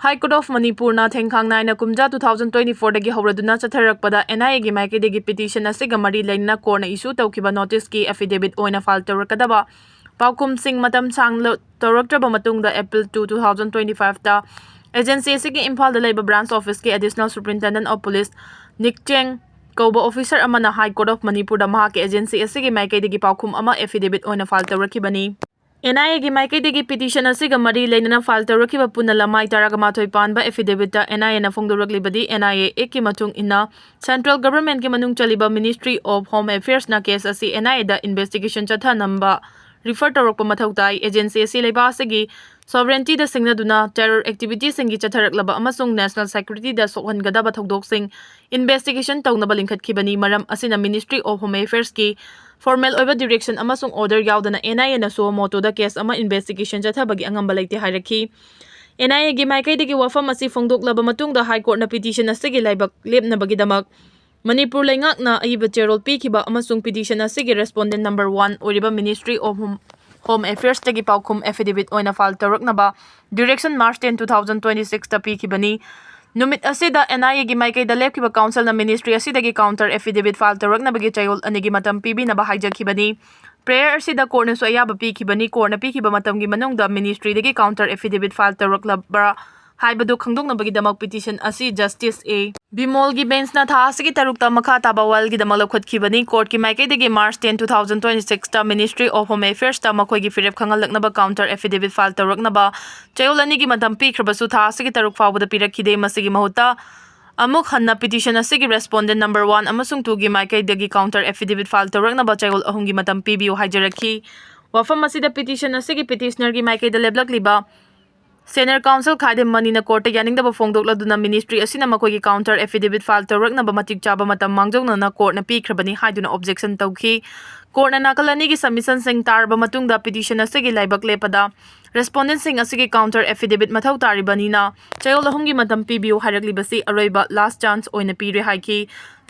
High Court of ꯃꯅꯤꯄꯨꯔꯅ ꯊꯦꯡꯈꯥꯡ ꯅꯥꯏꯅ ꯀꯨꯝꯖꯥ two thousand twenty-four ꯗꯒꯤ ꯍꯧꯔꯗꯨꯅ ꯆꯠꯊꯔꯛꯄꯗ N I A ꯒꯤ ꯃꯥꯏꯀꯩꯗꯒꯤ petition ꯑꯁꯤꯒ ꯃꯔꯤ ꯂꯩꯅꯅ court ꯅ issue ꯇꯧꯈꯤꯕ notice ꯀꯤ affidavit ꯑꯣꯏꯅ file ꯇꯧꯔꯛꯀꯗꯕ ꯄꯥꯎꯈꯨꯝꯁꯤꯡ ꯃꯇꯝ ꯁꯥꯡꯅ ꯇꯧꯔꯛꯇ꯭ꯔꯕ ꯃꯇꯨꯡꯗ April two, two thousand twenty-five ꯇ agency ꯑꯁꯤꯒꯤ ꯏꯝꯐꯥꯜꯗ ꯂꯩꯕ branch office ꯀꯤ Additional Superintendent of Police ꯅꯤꯛꯆꯦꯡ ꯀꯧꯕ officer ꯑꯃꯅ High Court of ꯃꯅꯤꯄꯨꯔꯗ ꯃꯍꯥꯛꯀꯤ agency ꯑꯁꯤꯒꯤ ꯃꯥꯏꯀꯩꯗꯒꯤ ꯄꯥꯎꯈꯨꯝ ꯑꯃ affidavit ꯑꯣꯏꯅ file ꯇꯧꯔꯛꯈꯤꯕꯅꯤ꯫ N I A ꯒꯤ ꯃꯥꯏꯀꯩꯗꯒꯤ petition ꯑꯁꯤꯒ ꯃꯔꯤ ꯂꯩꯅꯅ file ꯇꯧꯔꯛꯈꯤꯕ ꯄꯨꯟꯅ ꯂꯃꯥꯏ ꯇꯔꯥꯃꯥꯊꯣꯏ ꯄꯥꯟꯕ affidavit ꯇ N I A ꯅ ꯐꯣꯡꯗꯣꯔꯛꯂꯤꯕꯗꯤ N I A Act ꯀꯤ ꯃꯇꯨꯡ ꯏꯟꯅ Central Government ꯀꯤ ꯃꯅꯨꯡ ꯆꯜꯂꯤꯕ Ministry of Home Affairs ꯅ case ꯑꯁꯤ N I A the investigation ꯆꯠꯊꯅꯕ refer ꯇꯧꯔꯛꯄ ꯃꯊꯧ ꯇꯥꯏ꯫ Agency ꯑꯁꯤ ꯂꯩꯕꯥꯛ ꯑꯁꯤꯒꯤ sovereignty ꯗ ꯁꯤꯡꯅꯗꯨꯅ terror activity ꯁꯤꯡꯒꯤ ꯆꯠꯊꯔꯛꯂꯕ ꯑꯃꯁꯨꯡ national security ꯗ ꯁꯣꯛꯍꯟꯒꯗꯕ ꯊꯧꯗꯣꯛꯁꯤꯡ investigation ꯇꯧꯅꯕ ꯂꯤꯡꯈꯠꯈꯤꯕꯅꯤ꯫ ꯃꯔꯝ ꯑꯁꯤꯅ Ministry of Home Affairs ꯀꯤ formal ꯑꯣꯏꯕ direction ꯑꯃꯁꯨꯡ order ꯌꯥꯎꯗꯅ N I A ꯅ suo motu ꯗ case ꯑꯃ investigation ꯆꯠꯊꯕꯒꯤ ꯑꯉꯝꯕ ꯂꯩꯇꯦ ꯍꯥꯏꯔꯛꯈꯤ꯫ N I A ꯒꯤ ꯃꯥꯏꯀꯩꯗꯒꯤ ꯋꯥꯐꯝ ꯑꯁꯤ ꯐꯣꯡꯗꯣꯛꯂꯕ ꯃꯇꯨꯡꯗ High Court ꯅ petition ꯑꯁꯤꯒꯤ ꯂꯥꯏꯕꯛ ꯂꯦꯞꯅꯕꯒꯤꯗꯃꯛ ꯃꯅꯤꯄꯨꯔ ꯂꯩꯉꯥꯛꯅ ꯑꯏꯕ ꯆꯦꯔꯣꯜ ꯄꯤꯈꯤꯕ ꯑꯃꯁꯨꯡ petition ꯑꯁꯤꯒꯤ respondent number one ꯑꯣꯏꯔꯤꯕ Ministry of Home, Home Affairs ꯇꯒꯤ ꯄꯥꯎꯈꯨꯝ affidavit ꯑꯣꯏꯅ file ꯇꯧꯔꯛꯅꯕ direction March ten, two thousand twenty-six ꯇ ꯄꯤꯈꯤꯕꯅꯤ꯫ ꯅꯨꯃꯤꯠ ꯑꯁꯤꯗ N I A ꯒꯤ ꯃꯥꯏꯀꯩꯗ ꯂꯦꯞꯈꯤꯕ counsel ꯅ ministry ꯑꯁꯤꯗꯒꯤ counter affidavit file ꯇꯧꯔꯛꯅꯕꯒꯤ ꯆꯌꯣꯜ ꯑꯅꯤꯒꯤ ꯃꯇꯝ ꯄꯤꯕꯤꯅꯕ ꯍꯥꯏꯖꯈꯤꯕꯅꯤ꯫ Prior ꯑꯁꯤꯗ court ꯅꯁꯨ ꯑꯌꯥꯕ ꯄꯤꯈꯤꯕꯅꯤ꯫ Court ꯅ ꯄꯤꯈꯤꯕ ꯃꯇꯝꯒꯤ ꯃꯅꯨꯡꯗ ministry ꯗꯒꯤ counter affidavit file ꯇꯧꯔꯛꯂꯕ꯭ꯔꯥ ꯍꯥꯏꯕꯗꯨ ꯈꯪꯗꯣꯛꯅꯕꯒꯤꯗꯃꯛ petition ꯑꯁꯤ Justice A ꯕꯤꯃꯣꯜꯒꯤ bench ꯅ ꯊꯥ ꯑꯁꯤꯒꯤ ꯇꯔꯨꯛꯇ ꯃꯈꯥ ꯇꯥꯕ ꯋꯥꯌꯦꯜꯒꯤꯗꯃꯛ ꯂꯧꯈꯠꯈꯤꯕꯅꯤ꯫ Court ꯀꯤ ꯃꯥꯏꯀꯩꯗꯒꯤ March ten, two thousand twenty-six ꯇ Ministry of Home Affairs ꯇ ꯃꯈꯣꯏꯒꯤ ꯐꯤꯔꯦꯞ ꯈꯪꯍꯜꯂꯛꯅꯕ counter affidavit file ꯇꯧꯔꯛꯅꯕ ꯆꯌꯣꯜ ꯑꯅꯤꯒꯤ ꯃꯇꯝ ꯄꯤꯈ꯭ꯔꯕꯁꯨ ꯊꯥ ꯑꯁꯤꯒꯤ ꯇꯔꯨꯛ ꯐꯥꯎꯕꯗ ꯄꯤꯔꯛꯈꯤꯗꯦ꯫ ꯃꯁꯤꯒꯤ ꯃꯍꯨꯠꯇ ꯑꯃꯨꯛ ꯍꯟꯅ petition ꯑꯁꯤꯒꯤ respondent number one ꯑꯃꯁꯨꯡ two ꯒꯤ ꯃꯥꯏꯀꯩꯗꯒꯤ counter affidavit file ꯇꯧꯔꯛꯅꯕ ꯆꯌꯣꯜ ꯑꯍꯨꯝꯒꯤ ꯃꯇꯝ ꯄꯤꯕꯤꯌꯨ ꯍꯥꯏꯖꯔꯛꯈꯤ꯫ ꯋꯥꯐꯝ ꯑꯁꯤꯗ petition ꯑꯁꯤꯒꯤ petitioner ꯒꯤ ꯃꯥꯏꯀꯩꯗ ꯂꯦꯞꯂꯛꯂꯤꯕ Senior Counsel ꯈꯥꯏꯗꯦꯝ ꯃꯅꯤꯅ courtꯇ ꯌꯥꯅꯤꯡꯗꯕ ꯐꯣꯡꯗꯣꯛꯂꯗꯨꯅ ministry ꯑꯁꯤꯅ ꯃꯈꯣꯏꯒꯤ counter affidavit file ꯇꯧꯔꯛꯅꯕ ꯃꯇꯤꯛ ꯆꯥꯕ ꯃꯇꯝ ꯃꯥꯡꯖꯧꯅꯅ courtꯅ ꯄꯤꯈ꯭ꯔꯕꯅꯤ ꯍꯥꯏꯗꯨꯅ objection ꯇꯧꯈꯤ꯫ Courtꯅ ꯅꯥꯀꯜ ꯑꯅꯤꯒꯤ submissionꯁꯤꯡ ꯇꯥꯔꯕ ꯃꯇꯨꯡꯗ petition ꯑꯁꯤꯒꯤ ꯂꯥꯏꯕꯛ ꯂꯦꯞꯄꯗ respondentꯁꯤꯡ ꯑꯁꯤꯒꯤ counter affidavit ꯃꯊꯧ ꯇꯥꯔꯤꯕꯅꯤꯅ ꯆꯌꯣꯜ ꯑꯍꯨꯝꯒꯤ ꯃꯇꯝ ꯄꯤꯕꯤꯌꯨ ꯍꯥꯏꯔꯛꯂꯤꯕꯁꯤ ꯑꯔꯣꯏꯕ last chance ꯑꯣꯏꯅ ꯄꯤꯔꯦ ꯍꯥꯏꯈꯤ꯫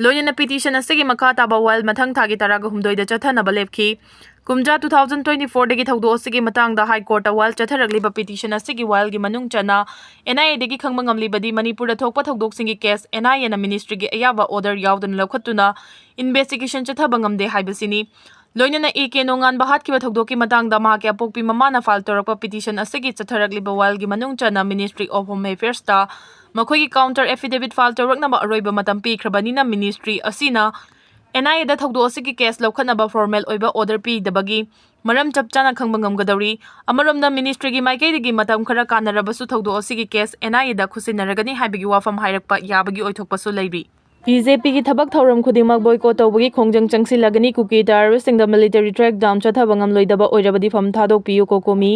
ꯂꯣꯏꯅꯅ petition ꯑꯁꯤꯒꯤ ꯃꯈꯥ ꯇꯥꯕ while ꯃꯊꯪ ꯊꯥꯒꯤ ꯇꯔꯥꯒ ꯍꯨꯝꯗꯣꯏꯗ ꯆꯠꯊꯅꯕ ꯂꯦꯞꯈꯤ꯫ ꯀꯨꯝꯖꯥ two thousand twenty fourꯗꯒꯤ ꯊꯧꯗꯣꯛ ꯑꯁꯤꯒꯤ ꯃꯇꯥꯡꯗ High Courtꯇ while ꯆꯠꯊꯔꯛꯂꯤꯕ petition ꯑꯁꯤꯒꯤ whileꯒꯤ ꯃꯅꯨꯡ ꯆꯟꯅ NIAꯗꯒꯤ ꯈꯪꯕ ꯉꯝꯂꯤꯕꯗꯤ ꯃꯅꯤꯄꯨꯔꯗ ꯊꯣꯛꯄ ꯊꯧꯗꯣꯛꯁꯤꯡꯒꯤ case NIAꯅ ministryꯒꯤ ꯑꯌꯥꯕ order ꯌꯥꯎꯗꯅ ꯂꯧꯈꯠꯇꯨꯅ investigation ꯆꯠꯊꯕ ꯉꯝꯗꯦ ꯍꯥꯏꯕꯁꯤꯅꯤ꯫ ꯂꯣꯏꯅꯅ A K ꯅꯣꯡꯉꯥꯟꯕ ꯍꯥꯠꯈꯤꯕ ꯊꯧꯗꯣꯛꯀꯤ ꯃꯇꯥꯡꯗ ꯃꯍꯥꯛꯀꯤ ꯑꯄꯣꯛꯄꯤ ꯃꯃꯥꯅ file ꯇꯧꯔꯛꯄ petition ꯑꯁꯤꯒꯤ ꯆꯠꯊꯔꯛꯂꯤꯕ whileꯒꯤ ꯃꯅꯨꯡ ꯆꯟꯅ Ministry of Home Affairsꯇ ꯃꯈꯣꯏꯒꯤ counter affidavit file ꯇꯧꯔꯛꯅꯕ ꯑꯔꯣꯏꯕ ꯃꯇꯝ ꯄꯤꯈ꯭ꯔꯕꯅꯤꯅ ministry ꯑꯁꯤꯅ NIAꯗ ꯊꯧꯗꯣꯛ ꯑꯁꯤꯒꯤ case ꯂꯧꯈꯠꯅꯕ formal ꯑꯣꯏꯕ order ꯄꯤꯗꯕꯒꯤ ꯃꯔꯝ ꯆꯞ ꯆꯥꯅ ꯈꯪꯕ ꯉꯝꯒꯗꯧꯔꯤ꯫ ꯑꯃꯔꯣꯝꯗ ministryꯒꯤ ꯃꯥꯏꯀꯩꯗꯒꯤ ꯃꯇꯝ ꯈꯔ ꯀꯥꯟꯅꯔꯕꯁꯨ ꯊꯧꯗꯣꯛ ꯑꯁꯤꯒꯤ case NIAꯗ ꯈꯨꯠꯁꯤꯟꯅꯔꯒꯅꯤ ꯍꯥꯏꯕꯒꯤ ꯋꯥꯐꯝ ꯍꯥꯏꯔꯛꯄ ꯌꯥꯕꯒꯤ ꯑꯣꯏꯊꯣꯛꯄꯁꯨ ꯂꯩꯔꯤ꯫ BJPꯒꯤ ꯊꯕꯛ ꯊꯧꯔꯝ ꯈꯨꯗꯤꯡꯃꯛ boycott ꯇꯧꯕꯒꯤ ꯈꯣꯡꯖꯪ ꯆꯪꯁꯤꯜꯂꯒꯅꯤ, ꯀꯨꯀꯤ terroristꯁꯤꯡꯗ military crackdown ꯆꯠꯊꯕ ꯉꯝꯂꯣꯏꯗꯕ ꯑꯣꯏꯔꯕꯗꯤ ꯐꯝ ꯊꯥꯗꯣꯛꯄꯤꯌꯨ, COCOMI꯫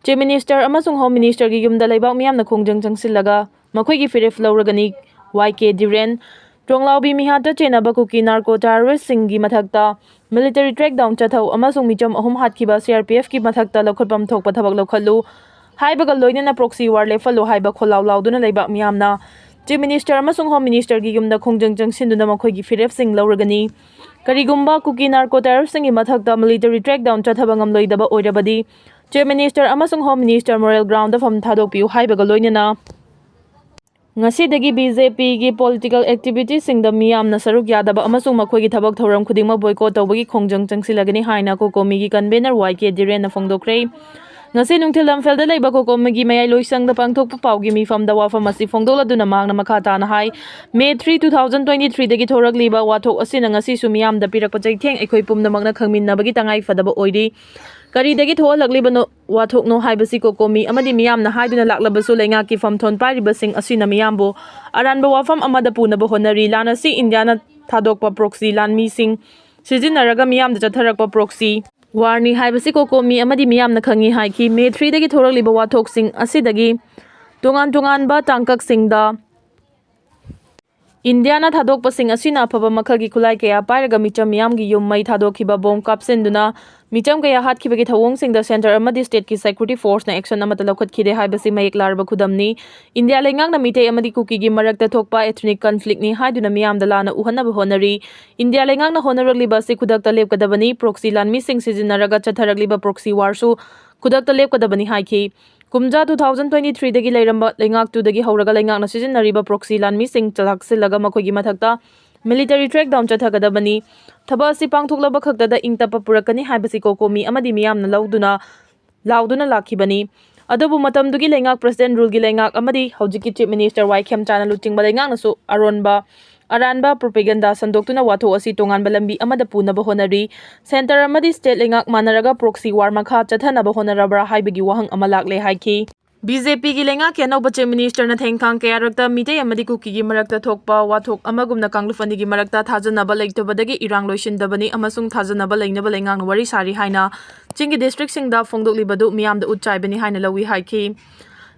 Chief Minister ꯑꯃꯁꯨꯡ Home Ministerꯒꯤ ꯌꯨꯝꯗ ꯂꯩꯕꯥꯛ ꯃꯤꯌꯥꯝꯅ ꯈꯣꯡꯖꯪ ꯆꯪꯁꯤꯜꯂꯒ ꯃꯈꯣꯏꯒꯤ ꯐꯤꯔꯦꯞ ꯂꯧꯔꯒꯅꯤ, Y K ꯙꯤꯔꯦꯟ꯫ ꯇ꯭ꯔꯣꯡꯂꯥꯎꯕꯤ ꯃꯤꯍꯥꯠꯇ ꯆꯦꯟꯅꯕ ꯀꯨꯀꯤ narco terroristꯁꯤꯡꯒꯤ ꯃꯊꯛꯇ military crackdown ꯆꯠꯊꯧ ꯑꯃꯁꯨꯡ ꯃꯤꯆꯝ ꯑꯍꯨꯝ ꯍꯥꯠꯈꯤꯕ CRPFꯀꯤ ꯃꯊꯛꯇ ꯂꯧꯈꯠꯐꯝ ꯊꯣꯛꯄ ꯊꯕꯛ ꯂꯧꯈꯠꯂꯨ ꯍꯥꯏꯕꯒ ꯂꯣꯏꯅꯅ proxy war ꯂꯦꯞꯍꯜꯂꯨ ꯍꯥꯏꯕ ꯈꯣꯜꯂꯥꯎ ꯂꯥꯎꯗꯨꯅ ꯂꯩꯕꯥꯛ ꯃꯤꯌꯥꯝꯅ Chief Minister ꯑꯃꯁꯨꯡ Home Ministerꯒꯤ ꯌꯨꯝꯗ ꯈꯣꯡꯖꯪ ꯆꯪꯁꯤꯟꯗꯨꯅ ꯃꯈꯣꯏꯒꯤ ꯐꯤꯔꯦꯞꯁꯤꯡ ꯂꯧꯔꯒꯅꯤ꯫ ꯀꯔꯤꯒꯨꯝꯕ ꯀꯨꯀꯤ narco terroristꯁꯤꯡꯒꯤ ꯃꯊꯛꯇ military crackdown ꯆꯠꯊꯕ ꯉꯝꯂꯣꯏꯗꯕ ꯑꯣꯏꯔꯕꯗꯤ Chief Minister ꯑꯃꯁꯨꯡ Home Minister moral groundꯗ ꯐꯝ ꯊꯥꯗꯣꯛꯄꯤꯌꯨ ꯍꯥꯏꯕꯒ ꯂꯣꯏꯅꯅ ꯉꯁꯤꯗꯒꯤ BJPꯒꯤ political activityꯁꯤꯡꯗ ꯃꯤꯌꯥꯝꯅ ꯁꯔꯨꯛ ꯌꯥꯗꯕ ꯑꯃꯁꯨꯡ ꯃꯈꯣꯏꯒꯤ ꯊꯕꯛ ꯊꯧꯔꯝ ꯈꯨꯗꯤꯡꯃꯛ boycott ꯇꯧꯕꯒꯤ ꯈꯣꯡꯖꯪ ꯆꯪꯁꯤꯜꯂꯒꯅꯤ ꯍꯥꯏꯅ COCOMIꯒꯤ convener Y K ꯙꯤꯔꯦꯟꯅ ꯐꯣꯡꯗꯣꯛꯈ꯭ꯔꯦ꯫ ꯉꯁꯤ ꯅꯨꯡꯊꯤꯜ ꯂꯝꯐꯦꯜꯗ ꯂꯩꯕ COCOMIꯒꯤ ꯃꯌꯥꯏ ꯂꯣꯏꯁꯪꯗ ꯄꯥꯡꯊꯣꯛꯄ ꯄꯥꯎꯒꯤ ꯃꯤꯐꯝꯗ ꯋꯥꯐꯝ ꯑꯁꯤ ꯐꯣꯡꯗꯣꯛꯂꯗꯨꯅ ꯃꯍꯥꯛꯅ ꯃꯈꯥ ꯇꯥꯅ ꯍꯥꯏ, May three, two thousand twenty threeꯗꯒꯤ ꯊꯣꯔꯛꯂꯤꯕ ꯋꯥꯊꯣꯛ ꯑꯁꯤꯅ ꯉꯁꯤꯁꯨ ꯃꯤꯌꯥꯝꯗ ꯄꯤꯔꯛꯄ ꯆꯩꯊꯦꯡ ꯑꯩꯈꯣꯏ ꯄꯨꯝꯅꯃꯛꯅ ꯈꯪꯃꯤꯟꯅꯕꯒꯤ ꯇꯉꯥꯏ ꯐꯗꯕ ꯑꯣꯏꯔꯤ꯫ ꯀꯔꯤꯗꯒꯤ ꯊꯣꯛꯍꯜꯂꯛꯂꯤꯕꯅꯣ ꯋꯥꯊꯣꯛꯅꯣ ꯍꯥꯏꯕꯁꯤ COCOMI ꯑꯃꯗꯤ ꯃꯤꯌꯥꯝꯅ ꯍꯥꯏꯗꯨꯅ ꯂꯥꯛꯂꯕꯁꯨ ꯂꯩꯉꯥꯛꯀꯤ ꯐꯝꯊꯣꯟ ꯄꯥꯏꯔꯤꯕꯁꯤꯡ ꯑꯁꯤꯅ ꯃꯤꯌꯥꯝꯕꯨ ꯑꯔꯥꯟꯕ ꯋꯥꯐꯝ ꯑꯃꯗ ꯄꯨꯅꯕ ꯍꯣꯠꯅꯔꯤ꯫ ꯂꯥꯟ ꯑꯁꯤ ꯏꯟꯗꯤꯌꯥꯅ ꯊꯥꯗꯣꯛꯄ proxy ꯂꯥꯟꯃꯤꯁꯤꯡ ꯁꯤꯖꯤꯟꯅꯔꯒ ꯃꯤꯌꯥꯝꯗ ꯆꯠꯊꯔꯛꯄ proxy ꯋꯥꯔꯅꯤ ꯍꯥꯏꯕꯁꯤ ꯀꯣꯀꯣꯃꯤ ꯑꯃꯗꯤ ꯃꯤꯌꯥꯝꯅ ꯈꯪꯉꯤ ꯍꯥꯏꯈꯤ꯫ ꯃꯦ ꯊ꯭ꯔꯤꯗꯒꯤ ꯊꯣꯔꯛꯂꯤꯕ ꯋꯥꯊꯣꯛꯁꯤꯡ ꯑꯁꯤꯗꯒꯤ ꯇꯣꯉꯥꯟ ꯇꯣꯉꯥꯟꯕ ꯇꯥꯡꯀꯛꯁꯤꯡꯗ ꯏꯟꯗꯤꯌꯥꯅ ꯊꯥꯗꯣꯛꯄꯁꯤꯡ ꯑꯁꯤꯅ ꯑꯐꯕ ꯃꯈꯜꯒꯤ ꯈꯨꯠꯂꯥꯏ ꯀꯌꯥ ꯄꯥꯏꯔꯒ ꯃꯤꯆꯝ ꯃꯤꯌꯥꯝꯒꯤ ꯌꯨꯝ ꯃꯩ ꯊꯥꯗꯣꯛꯈꯤꯕ, ꯕꯣꯝ ꯀꯥꯞꯁꯤꯟꯗꯨꯅ ꯃꯤꯆꯝ ꯀꯌꯥ ꯍꯥꯠꯈꯤꯕꯒꯤ ꯊꯧꯑꯣꯡꯁꯤꯡꯗ ꯁꯦꯟꯇꯔ ꯑꯃꯗꯤ ꯁ꯭ꯇꯦꯠꯀꯤ ꯁꯦꯀ꯭ꯌꯨꯔꯤꯇꯤ ꯐꯣꯔꯁꯅ ꯑꯦꯛꯁꯟ ꯑꯃꯠꯇ ꯂꯧꯈꯠꯈꯤꯗꯦ ꯍꯥꯏꯕꯁꯤ ꯃꯌꯦꯛ ꯂꯥꯔꯕ ꯈꯨꯗꯝꯅꯤ꯫ ꯏꯟꯗꯤꯌꯥ ꯂꯩꯉꯥꯛꯅ ꯃꯤꯇꯩ ꯑꯃꯗꯤ ꯀꯨꯀꯤꯒꯤ ꯃꯔꯛꯇ ꯊꯣꯛꯄ ethnic conflictꯅꯤ ꯍꯥꯏꯗꯨꯅ ꯃꯤꯌꯥꯝꯗ ꯂꯥꯟꯅ ꯎꯍꯟꯅꯕ ꯍꯣꯠꯅꯔꯤ꯫ ꯏꯟꯗꯤꯌꯥ ꯂꯩꯉꯥꯛꯅ ꯍꯣꯠꯅꯔꯛꯂꯤꯕ ꯑꯁꯤ ꯈꯨꯗꯛꯇ ꯂꯦꯞꯀꯗꯕꯅꯤ꯫ ꯄ꯭ꯔꯣꯛꯁꯤ ꯂꯥꯟꯃꯤꯁꯤꯡ ꯁꯤꯖꯤꯟꯅꯔꯒ ꯆꯠꯊꯔꯛꯂꯤꯕ ꯄ꯭ꯔꯣꯛꯁꯤ ꯋꯥꯔꯁꯨ ꯈꯨꯗꯛꯇ ꯂꯦꯞꯀꯗꯕꯅꯤ ꯍꯥꯏꯈꯤ꯫ ꯀꯨꯝꯖꯥ two thousand twenty threeꯗꯒꯤ ꯂꯩꯔꯝꯕ ꯂꯩꯉꯥꯛꯇꯨꯗꯒꯤ ꯍꯧꯔꯒ ꯂꯩꯉꯥꯛꯅ ꯁꯤꯖꯤꯟꯅꯔꯤꯕ ꯄ꯭ꯔꯣꯛꯁꯤ ꯂꯥꯟꯃꯤꯁꯤꯡ ꯂꯥꯛꯁꯤꯜꯂꯒ ꯃꯈꯣꯏꯒꯤ ꯃꯊꯛꯇ military crackdown ꯆꯠꯊꯒꯗꯕꯅꯤ꯫ ꯊꯕꯛ ꯑꯁꯤ ꯄꯥꯡꯊꯣꯛꯂꯕ ꯈꯛꯇꯗ ꯏꯪ ꯇꯞꯄ ꯄꯨꯔꯛꯀꯅꯤ ꯍꯥꯏꯕꯁꯤ ꯀꯣꯀꯣꯃꯤ ꯑꯃꯗꯤ ꯃꯤꯌꯥꯝꯅ ꯂꯧꯗꯨꯅ ꯂꯥꯎꯗꯨꯅ ꯂꯥꯛꯈꯤꯕꯅꯤ꯫ ꯑꯗꯨꯕꯨ ꯃꯇꯝꯗꯨꯒꯤ ꯂꯩꯉꯥꯛ president ruleꯒꯤ ꯂꯩꯉꯥꯛ ꯑꯃꯗꯤ ꯍꯧꯖꯤꯛꯀꯤ chief minister ꯋꯥꯏ ꯈꯦꯝꯆꯥꯅ ꯂꯨꯆꯤꯡꯕ ꯂꯩꯉꯥꯛꯅꯁꯨ ꯑꯔꯣꯟꯕ ꯑꯔꯥꯟꯕ propaganda ꯁꯟꯗꯣꯛꯇꯨꯅ ꯋꯥꯊꯣꯛ ꯑꯁꯤ ꯇꯣꯉꯥꯟꯕ ꯂꯝꯕꯤ ꯑꯃꯗ ꯄꯨꯅꯕ ꯍꯣꯠꯅꯔꯤ꯫ ꯁꯦꯟꯇꯔ ꯑꯃꯗꯤ ꯁ꯭ꯇꯦꯠ ꯂꯩꯉꯥꯛ ꯃꯥꯟꯅꯔꯒ proxy war ꯃꯈꯥ ꯆꯠꯊꯅꯕ ꯍꯣꯠꯅꯔꯕ꯭ꯔꯥ ꯍꯥꯏꯕꯒꯤ ꯋꯥꯍꯪ ꯑꯃ ꯂꯥꯛꯂꯦ ꯍꯥꯏꯈꯤ꯫ ꯕꯤ ꯖꯦ ꯄꯤꯒꯤ ꯂꯩꯉꯥꯛꯀꯤ ꯑꯅꯧꯕ chief ministerꯅ ꯊꯦꯡꯈꯥꯡ ꯀꯌꯥꯔꯛꯇ ꯃꯤꯇꯩ ꯑꯃꯗꯤ ꯀꯨꯀꯤꯒꯤ ꯃꯔꯛꯇ ꯊꯣꯛꯄ ꯋꯥꯊꯣꯛ ꯑꯃꯒꯨꯝꯅ ꯀꯥꯡꯂꯨꯞ ꯑꯅꯤꯒꯤ ꯃꯔꯛꯇ ꯊꯥꯖꯅꯕ ꯂꯩꯇꯕꯗꯒꯤ ꯏꯔꯥꯡ ꯂꯣꯏꯁꯤꯟꯗꯕꯅꯤ ꯑꯃꯁꯨꯡ ꯊꯥꯖꯅꯕ ꯂꯩꯅꯕ ꯂꯩꯉꯥꯛꯅ ꯋꯥꯔꯤ ꯁꯥꯔꯤ ꯍꯥꯏꯅ ꯆꯤꯡꯒꯤ districtꯁꯤꯡꯗ ꯐꯣꯡꯗꯣꯛꯂꯤꯕꯗꯨ ꯃꯤꯌꯥꯝꯗ ꯎꯠ ꯆꯥꯏꯕꯅꯤ ꯍꯥꯏꯅ ꯂꯧꯏ ꯍꯥꯏꯈꯤ꯫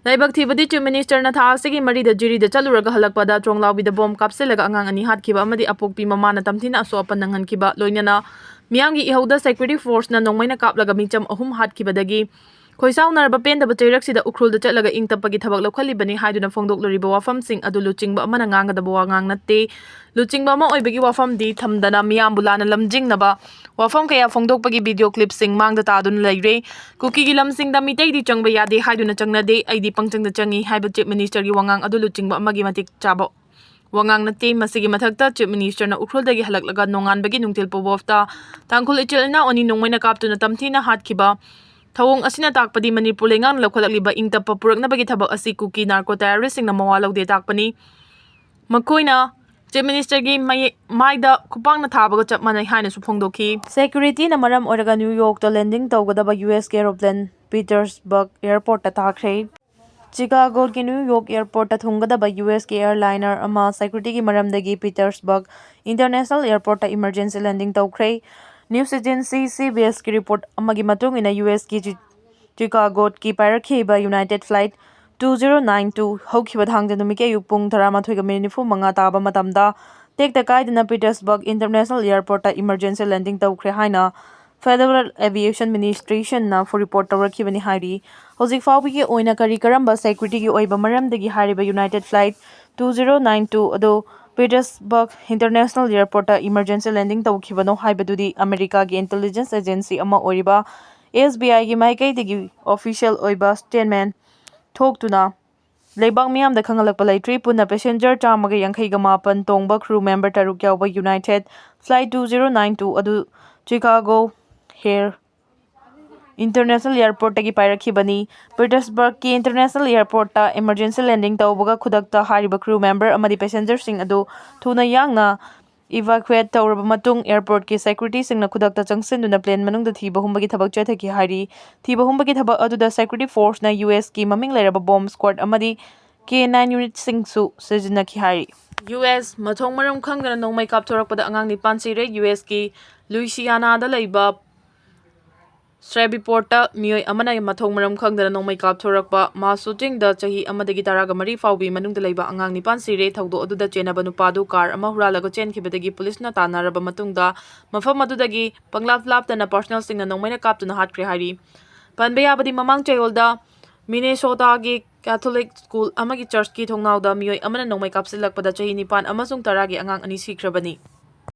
ꯂꯥꯏꯕꯛ ꯊꯤꯕꯗꯤ chief ministerꯅ ꯊꯥ ꯑꯁꯤꯒꯤ ꯃꯔꯤꯗ ꯖꯤꯔꯤꯗ ꯆꯠꯂꯨꯔꯒ ꯍꯜꯂꯛꯄꯗ ꯆꯣꯡꯂꯥꯎꯕꯤꯗ ꯕꯣꯝ ꯀꯥꯞꯁꯤꯜꯂꯒ ꯑꯉꯥꯡ ꯑꯅꯤ ꯍꯥꯠꯈꯤꯕ ꯑꯃꯗꯤ ꯑꯄꯣꯛꯄꯤ ꯃꯃꯥꯅ ꯇꯝꯊꯤꯅ ꯑꯁꯣꯛ ꯑꯄꯟ ꯅꯪꯍꯟꯈꯤꯕ, ꯂꯣꯏꯅꯅ ꯃꯤꯌꯥꯝꯒꯤ ꯏꯍꯧꯗ security forceꯅ ꯅꯣꯡꯃꯩꯅ ꯀꯥꯞꯂꯒ ꯃꯤꯆꯝ ꯑꯍꯨꯝ ꯍꯥꯠꯈꯤꯕꯗꯒꯤ ꯈꯣꯏꯁꯥꯎꯅꯔꯕ ꯄꯦꯟꯗꯕ ꯆꯩꯔꯛꯁꯤꯗ ꯎꯈ꯭ꯔꯨꯜꯗ ꯆꯠꯂꯒ ꯏꯪ ꯇꯞꯄꯒꯤ ꯊꯕꯛ ꯂꯧꯈꯠꯂꯤꯕꯅꯤ ꯍꯥꯏꯗꯨꯅ ꯐꯣꯡꯗꯣꯛꯂꯨꯔꯤꯕ ꯋꯥꯐꯝꯁꯤꯡ ꯑꯗꯨ ꯂꯨꯆꯤꯡꯕ ꯑꯃꯅ ꯉꯥꯡꯒꯗꯕ ꯋꯥꯉꯥꯡ ꯅꯠꯇꯦ꯫ ꯂꯨꯆꯤꯡꯕ ꯑꯃ ꯑꯣꯏꯕꯒꯤ ꯋꯥꯐꯝꯗꯤ ꯊꯝꯗꯅ ꯃꯤꯌꯥꯝꯕꯨ ꯂꯥꯟꯅ ꯂꯝꯖꯤꯡꯅꯕ ꯋꯥꯐꯝ ꯀꯌꯥ ꯐꯣꯡꯗꯣꯛꯄꯒꯤ video clipꯁꯤꯡ ꯃꯥꯡꯗ ꯇꯥꯗꯨꯅ ꯂꯩꯔꯦ꯫ ꯀꯨꯀꯤꯒꯤ ꯂꯝꯁꯤꯡꯗ ꯃꯤꯇꯩꯗꯤ ꯆꯪꯕ ꯌꯥꯗꯦ ꯍꯥꯏꯗꯨꯅ ꯆꯪꯅꯗꯦ꯫ ꯑꯩꯗꯤ ꯄꯪꯆꯪꯗ ꯆꯪꯏ ꯍꯥꯏꯕ chief ministerꯒꯤ ꯋꯥꯉꯥꯡ ꯑꯗꯨ ꯂꯨꯆꯤꯡꯕ ꯑꯃꯒꯤ ꯃꯇꯤꯛ ꯆꯥꯕ ꯋꯥꯉꯥꯡ ꯅꯠꯇꯦ꯫ ꯃꯁꯤꯒꯤ ꯃꯊꯛꯇ chief ministerꯅ ꯎꯈ꯭ꯔꯨꯜꯗꯒꯤ ꯍꯜꯂꯛꯂꯒ ꯅꯣꯡꯉꯥꯟꯕꯒꯤ ꯅꯨꯡꯊꯤꯜ ꯄꯨꯡ ꯇꯔꯥ ꯇꯥꯡꯈꯨꯜ ꯏꯆꯤꯜ ꯏꯅꯥꯎ ꯑꯅꯤ ꯅꯣꯡꯃꯩꯅ ꯀꯥꯞꯇꯨꯅ ꯇꯝꯊꯤꯅ ꯍꯥꯠꯈꯤꯕ ꯊꯧꯑꯣꯡ ꯑꯁꯤꯅ ꯇꯥꯛꯄꯗꯤ ꯃꯅꯤꯄꯨꯔ ꯂꯩꯉꯥꯛꯅ ꯂꯧꯈꯠꯂꯛꯂꯤꯕ ꯏꯪ ꯇꯞꯄ ꯄꯨꯔꯛꯅꯕꯒꯤ ꯊꯕꯛ ꯑꯁꯤ ꯀꯨꯀꯤ narco terroristꯁꯤꯡꯅ ꯃꯋꯥ ꯂꯧꯗꯦ ꯇꯥꯛꯄꯅꯤ꯫ ꯃꯈꯣꯏꯅ chief ministerꯒꯤ ꯃꯌꯦ-, ꯃꯥꯏꯗ ꯈꯨꯄꯥꯛꯅ ꯊꯥꯕꯒ ꯆꯞ ꯃꯥꯟꯅꯩ ꯍꯥꯏꯅꯁꯨ ꯐꯣꯡꯗꯣꯛꯈꯤ꯫ Securityꯅ ꯃꯔꯝ ꯑꯣꯏꯔꯒ New Yorkꯇ landing ꯇꯧꯒꯗꯕ U S ꯀꯤ aeroplane Petersburg airportꯇ ꯇꯥꯈ꯭ꯔꯦ꯫ Chicagoꯒꯤ New York airportꯇ ꯊꯨꯡꯒꯗꯕ U S ꯀꯤ airliner ꯑꯃ securityꯒꯤ ꯃꯔꯝꯗꯒꯤ Petersburg International Airportꯇ emergency landing ꯇꯧꯈ꯭ꯔꯦ꯫ News agency C B S ꯀꯤ report ꯑꯃꯒꯤ ꯃꯇꯨꯡ ꯏꯟꯅ, U S ꯀꯤ ꯆꯤ-, ꯆꯤꯀꯥꯒꯣꯗꯒꯤ ꯄꯥꯏꯔꯛꯈꯤꯕ United Flight two zero nine two ꯍꯧꯈꯤꯕ ꯊꯥꯡꯖ ꯅꯨꯃꯤꯠꯀꯤ ꯑꯌꯨꯛ ꯄꯨꯡ ꯇꯔꯥꯃꯥꯊꯣꯏꯒ ꯃꯤꯅꯤꯠ ꯅꯤꯐꯨ ꯃꯉꯥ ꯇꯥꯕ ꯃꯇꯝꯗ ꯇꯦꯛꯇ ꯀꯥꯏꯗꯅ Pittsburgh International Airportꯇ emergency landing ꯇꯧꯈ꯭ꯔꯦ ꯍꯥꯏꯅ Federal Aviation Administrationꯅ report ꯇꯧꯔꯛꯈꯤꯕꯅꯤ ꯍꯥꯏꯔꯤ꯫ ꯍꯧꯖꯤꯛ ꯐꯥꯎꯕꯒꯤ ꯑꯣꯏꯅ ꯀꯔꯤ ꯀꯔꯝꯕ securityꯒꯤ ꯑꯣꯏꯕ ꯃꯔꯝꯗꯒꯤ ꯍꯥꯏꯔꯤꯕ United Flight two zero nine two ꯑꯗꯨ Pittsburgh International Airportꯇ emergency landing ꯇꯧꯈꯤꯕꯅꯣ ꯍꯥꯏꯕꯗꯨꯗꯤ ꯑꯃꯦꯔꯤꯀꯥꯒꯤ intelligence agency ꯑꯃ ꯑꯣꯏꯔꯤꯕ S B Iꯒꯤ ꯃꯥꯏꯀꯩꯗꯒꯤ official ꯑꯣꯏꯕ statement ꯊꯣꯛꯇꯨꯅ ꯂꯩꯕꯥꯛ ꯃꯤꯌꯥꯝꯗ ꯈꯪꯍꯜꯂꯛꯄ ꯂꯩꯇ꯭ꯔꯤ꯫ ꯄꯨꯟꯅ passenger ꯆꯥꯝꯃꯒ ꯌꯥꯡꯈꯩꯒ ꯃꯥꯄꯟ ꯇꯣꯡꯕ crew member ꯇꯔꯨꯛ ꯌꯥꯎꯕ United Flight two zero nine two ꯑꯗꯨ Chicago O'Hare International Airportꯇꯒꯤ ꯄꯥꯏꯔꯛꯈꯤꯕꯅꯤ꯫ Pittsburghꯀꯤ International Airportꯇ emergency landing ꯇꯧꯕꯒ ꯈꯨꯗꯛꯇ ꯍꯥꯏꯔꯤꯕ crew member ꯑꯃꯗꯤ passengerꯁꯤꯡ ꯑꯗꯨ ꯊꯨꯅ ꯌꯥꯡꯅ evacuate ꯇꯧꯔꯕ ꯃꯇꯨꯡ, airportꯀꯤ securityꯁꯤꯡꯅ ꯈꯨꯗꯛꯇ ꯆꯪꯁꯤꯟꯗꯨꯅ plane ꯃꯅꯨꯡꯗ ꯊꯤꯕ ꯍꯨꯝꯕꯒꯤ ꯊꯕꯛ ꯆꯠꯊꯈꯤ ꯍꯥꯏꯔꯤ꯫ ꯊꯤꯕ ꯍꯨꯝꯕꯒꯤ ꯊꯕꯛ ꯑꯗꯨꯗ security forceꯅ USꯀꯤ ꯃꯃꯤꯡ ꯂꯩꯔꯕ bomb squad ꯑꯃꯗꯤ K nine unitꯁꯤꯡꯁꯨ ꯁꯤꯖꯤꯟꯅꯈꯤ ꯍꯥꯏꯔꯤ꯫ U S ꯃꯊꯣꯡ ꯃꯔꯝ ꯈꯪꯗꯅ ꯅꯣꯡꯃꯩ ꯀꯥꯞꯊꯣꯔꯛꯄꯗ ꯑꯉꯥꯡ ꯅꯤꯄꯥꯟ ꯁꯤꯔꯦ꯫ USꯀꯤ Louisianaꯗ ꯂꯩꯕ Shreveportꯇ ꯃꯤꯑꯣꯏ ꯑꯃꯅ ꯃꯊꯣꯡ ꯃꯔꯝ ꯈꯪꯗꯅ ꯅꯣꯡꯃꯩ ꯀꯥꯞꯊꯣꯔꯛꯄ mass shootingꯗ ꯆꯍꯤ ꯑꯃꯗꯒꯤ ꯇꯔꯥꯒ ꯃꯔꯤ ꯐꯥꯎꯕꯤ ꯃꯅꯨꯡꯗ ꯂꯩꯕ ꯑꯉꯥꯡ ꯅꯤꯄꯥꯟ ꯁꯤꯔꯦ꯫ ꯊꯧꯗꯣꯛ ꯑꯗꯨꯗ ꯆꯦꯟꯅꯕ ꯅꯨꯄꯥꯗꯨ car ꯑꯃ ꯍꯨꯔꯥꯜꯂꯒ ꯆꯦꯟꯈꯤꯕꯗꯒꯤ ꯄꯨꯂꯤꯁꯅ ꯇꯥꯟꯅꯔꯕ ꯃꯇꯨꯡꯗ ꯃꯐꯝ ꯑꯗꯨꯗꯒꯤ ꯄꯪꯂꯥꯞ ꯂꯥꯞꯇꯅ personnelꯁꯤꯡꯅ ꯅꯣꯡꯃꯩꯅ ꯀꯥꯞꯇꯨꯅ ꯍꯥꯠꯈ꯭ꯔꯦ ꯍꯥꯏꯔꯤ꯫ ꯄꯟꯕ ꯌꯥꯕꯗꯤ, ꯃꯃꯥꯡ ꯆꯌꯣꯜꯗ Minnesotaꯒꯤ Catholic school ꯑꯃꯒꯤ churchꯀꯤ ꯊꯣꯡꯅꯥꯎꯗ ꯃꯤꯑꯣꯏ ꯑꯃꯅ ꯅꯣꯡꯃꯩ ꯀꯥꯞꯁꯤꯜꯂꯛꯄꯗ ꯆꯍꯤ ꯅꯤꯄꯥꯟ ꯑꯃꯁꯨꯡ ꯇꯔꯥꯒꯤ ꯑꯉꯥꯡ ꯑꯅꯤ ꯁꯤꯈ꯭ꯔꯕꯅꯤ꯫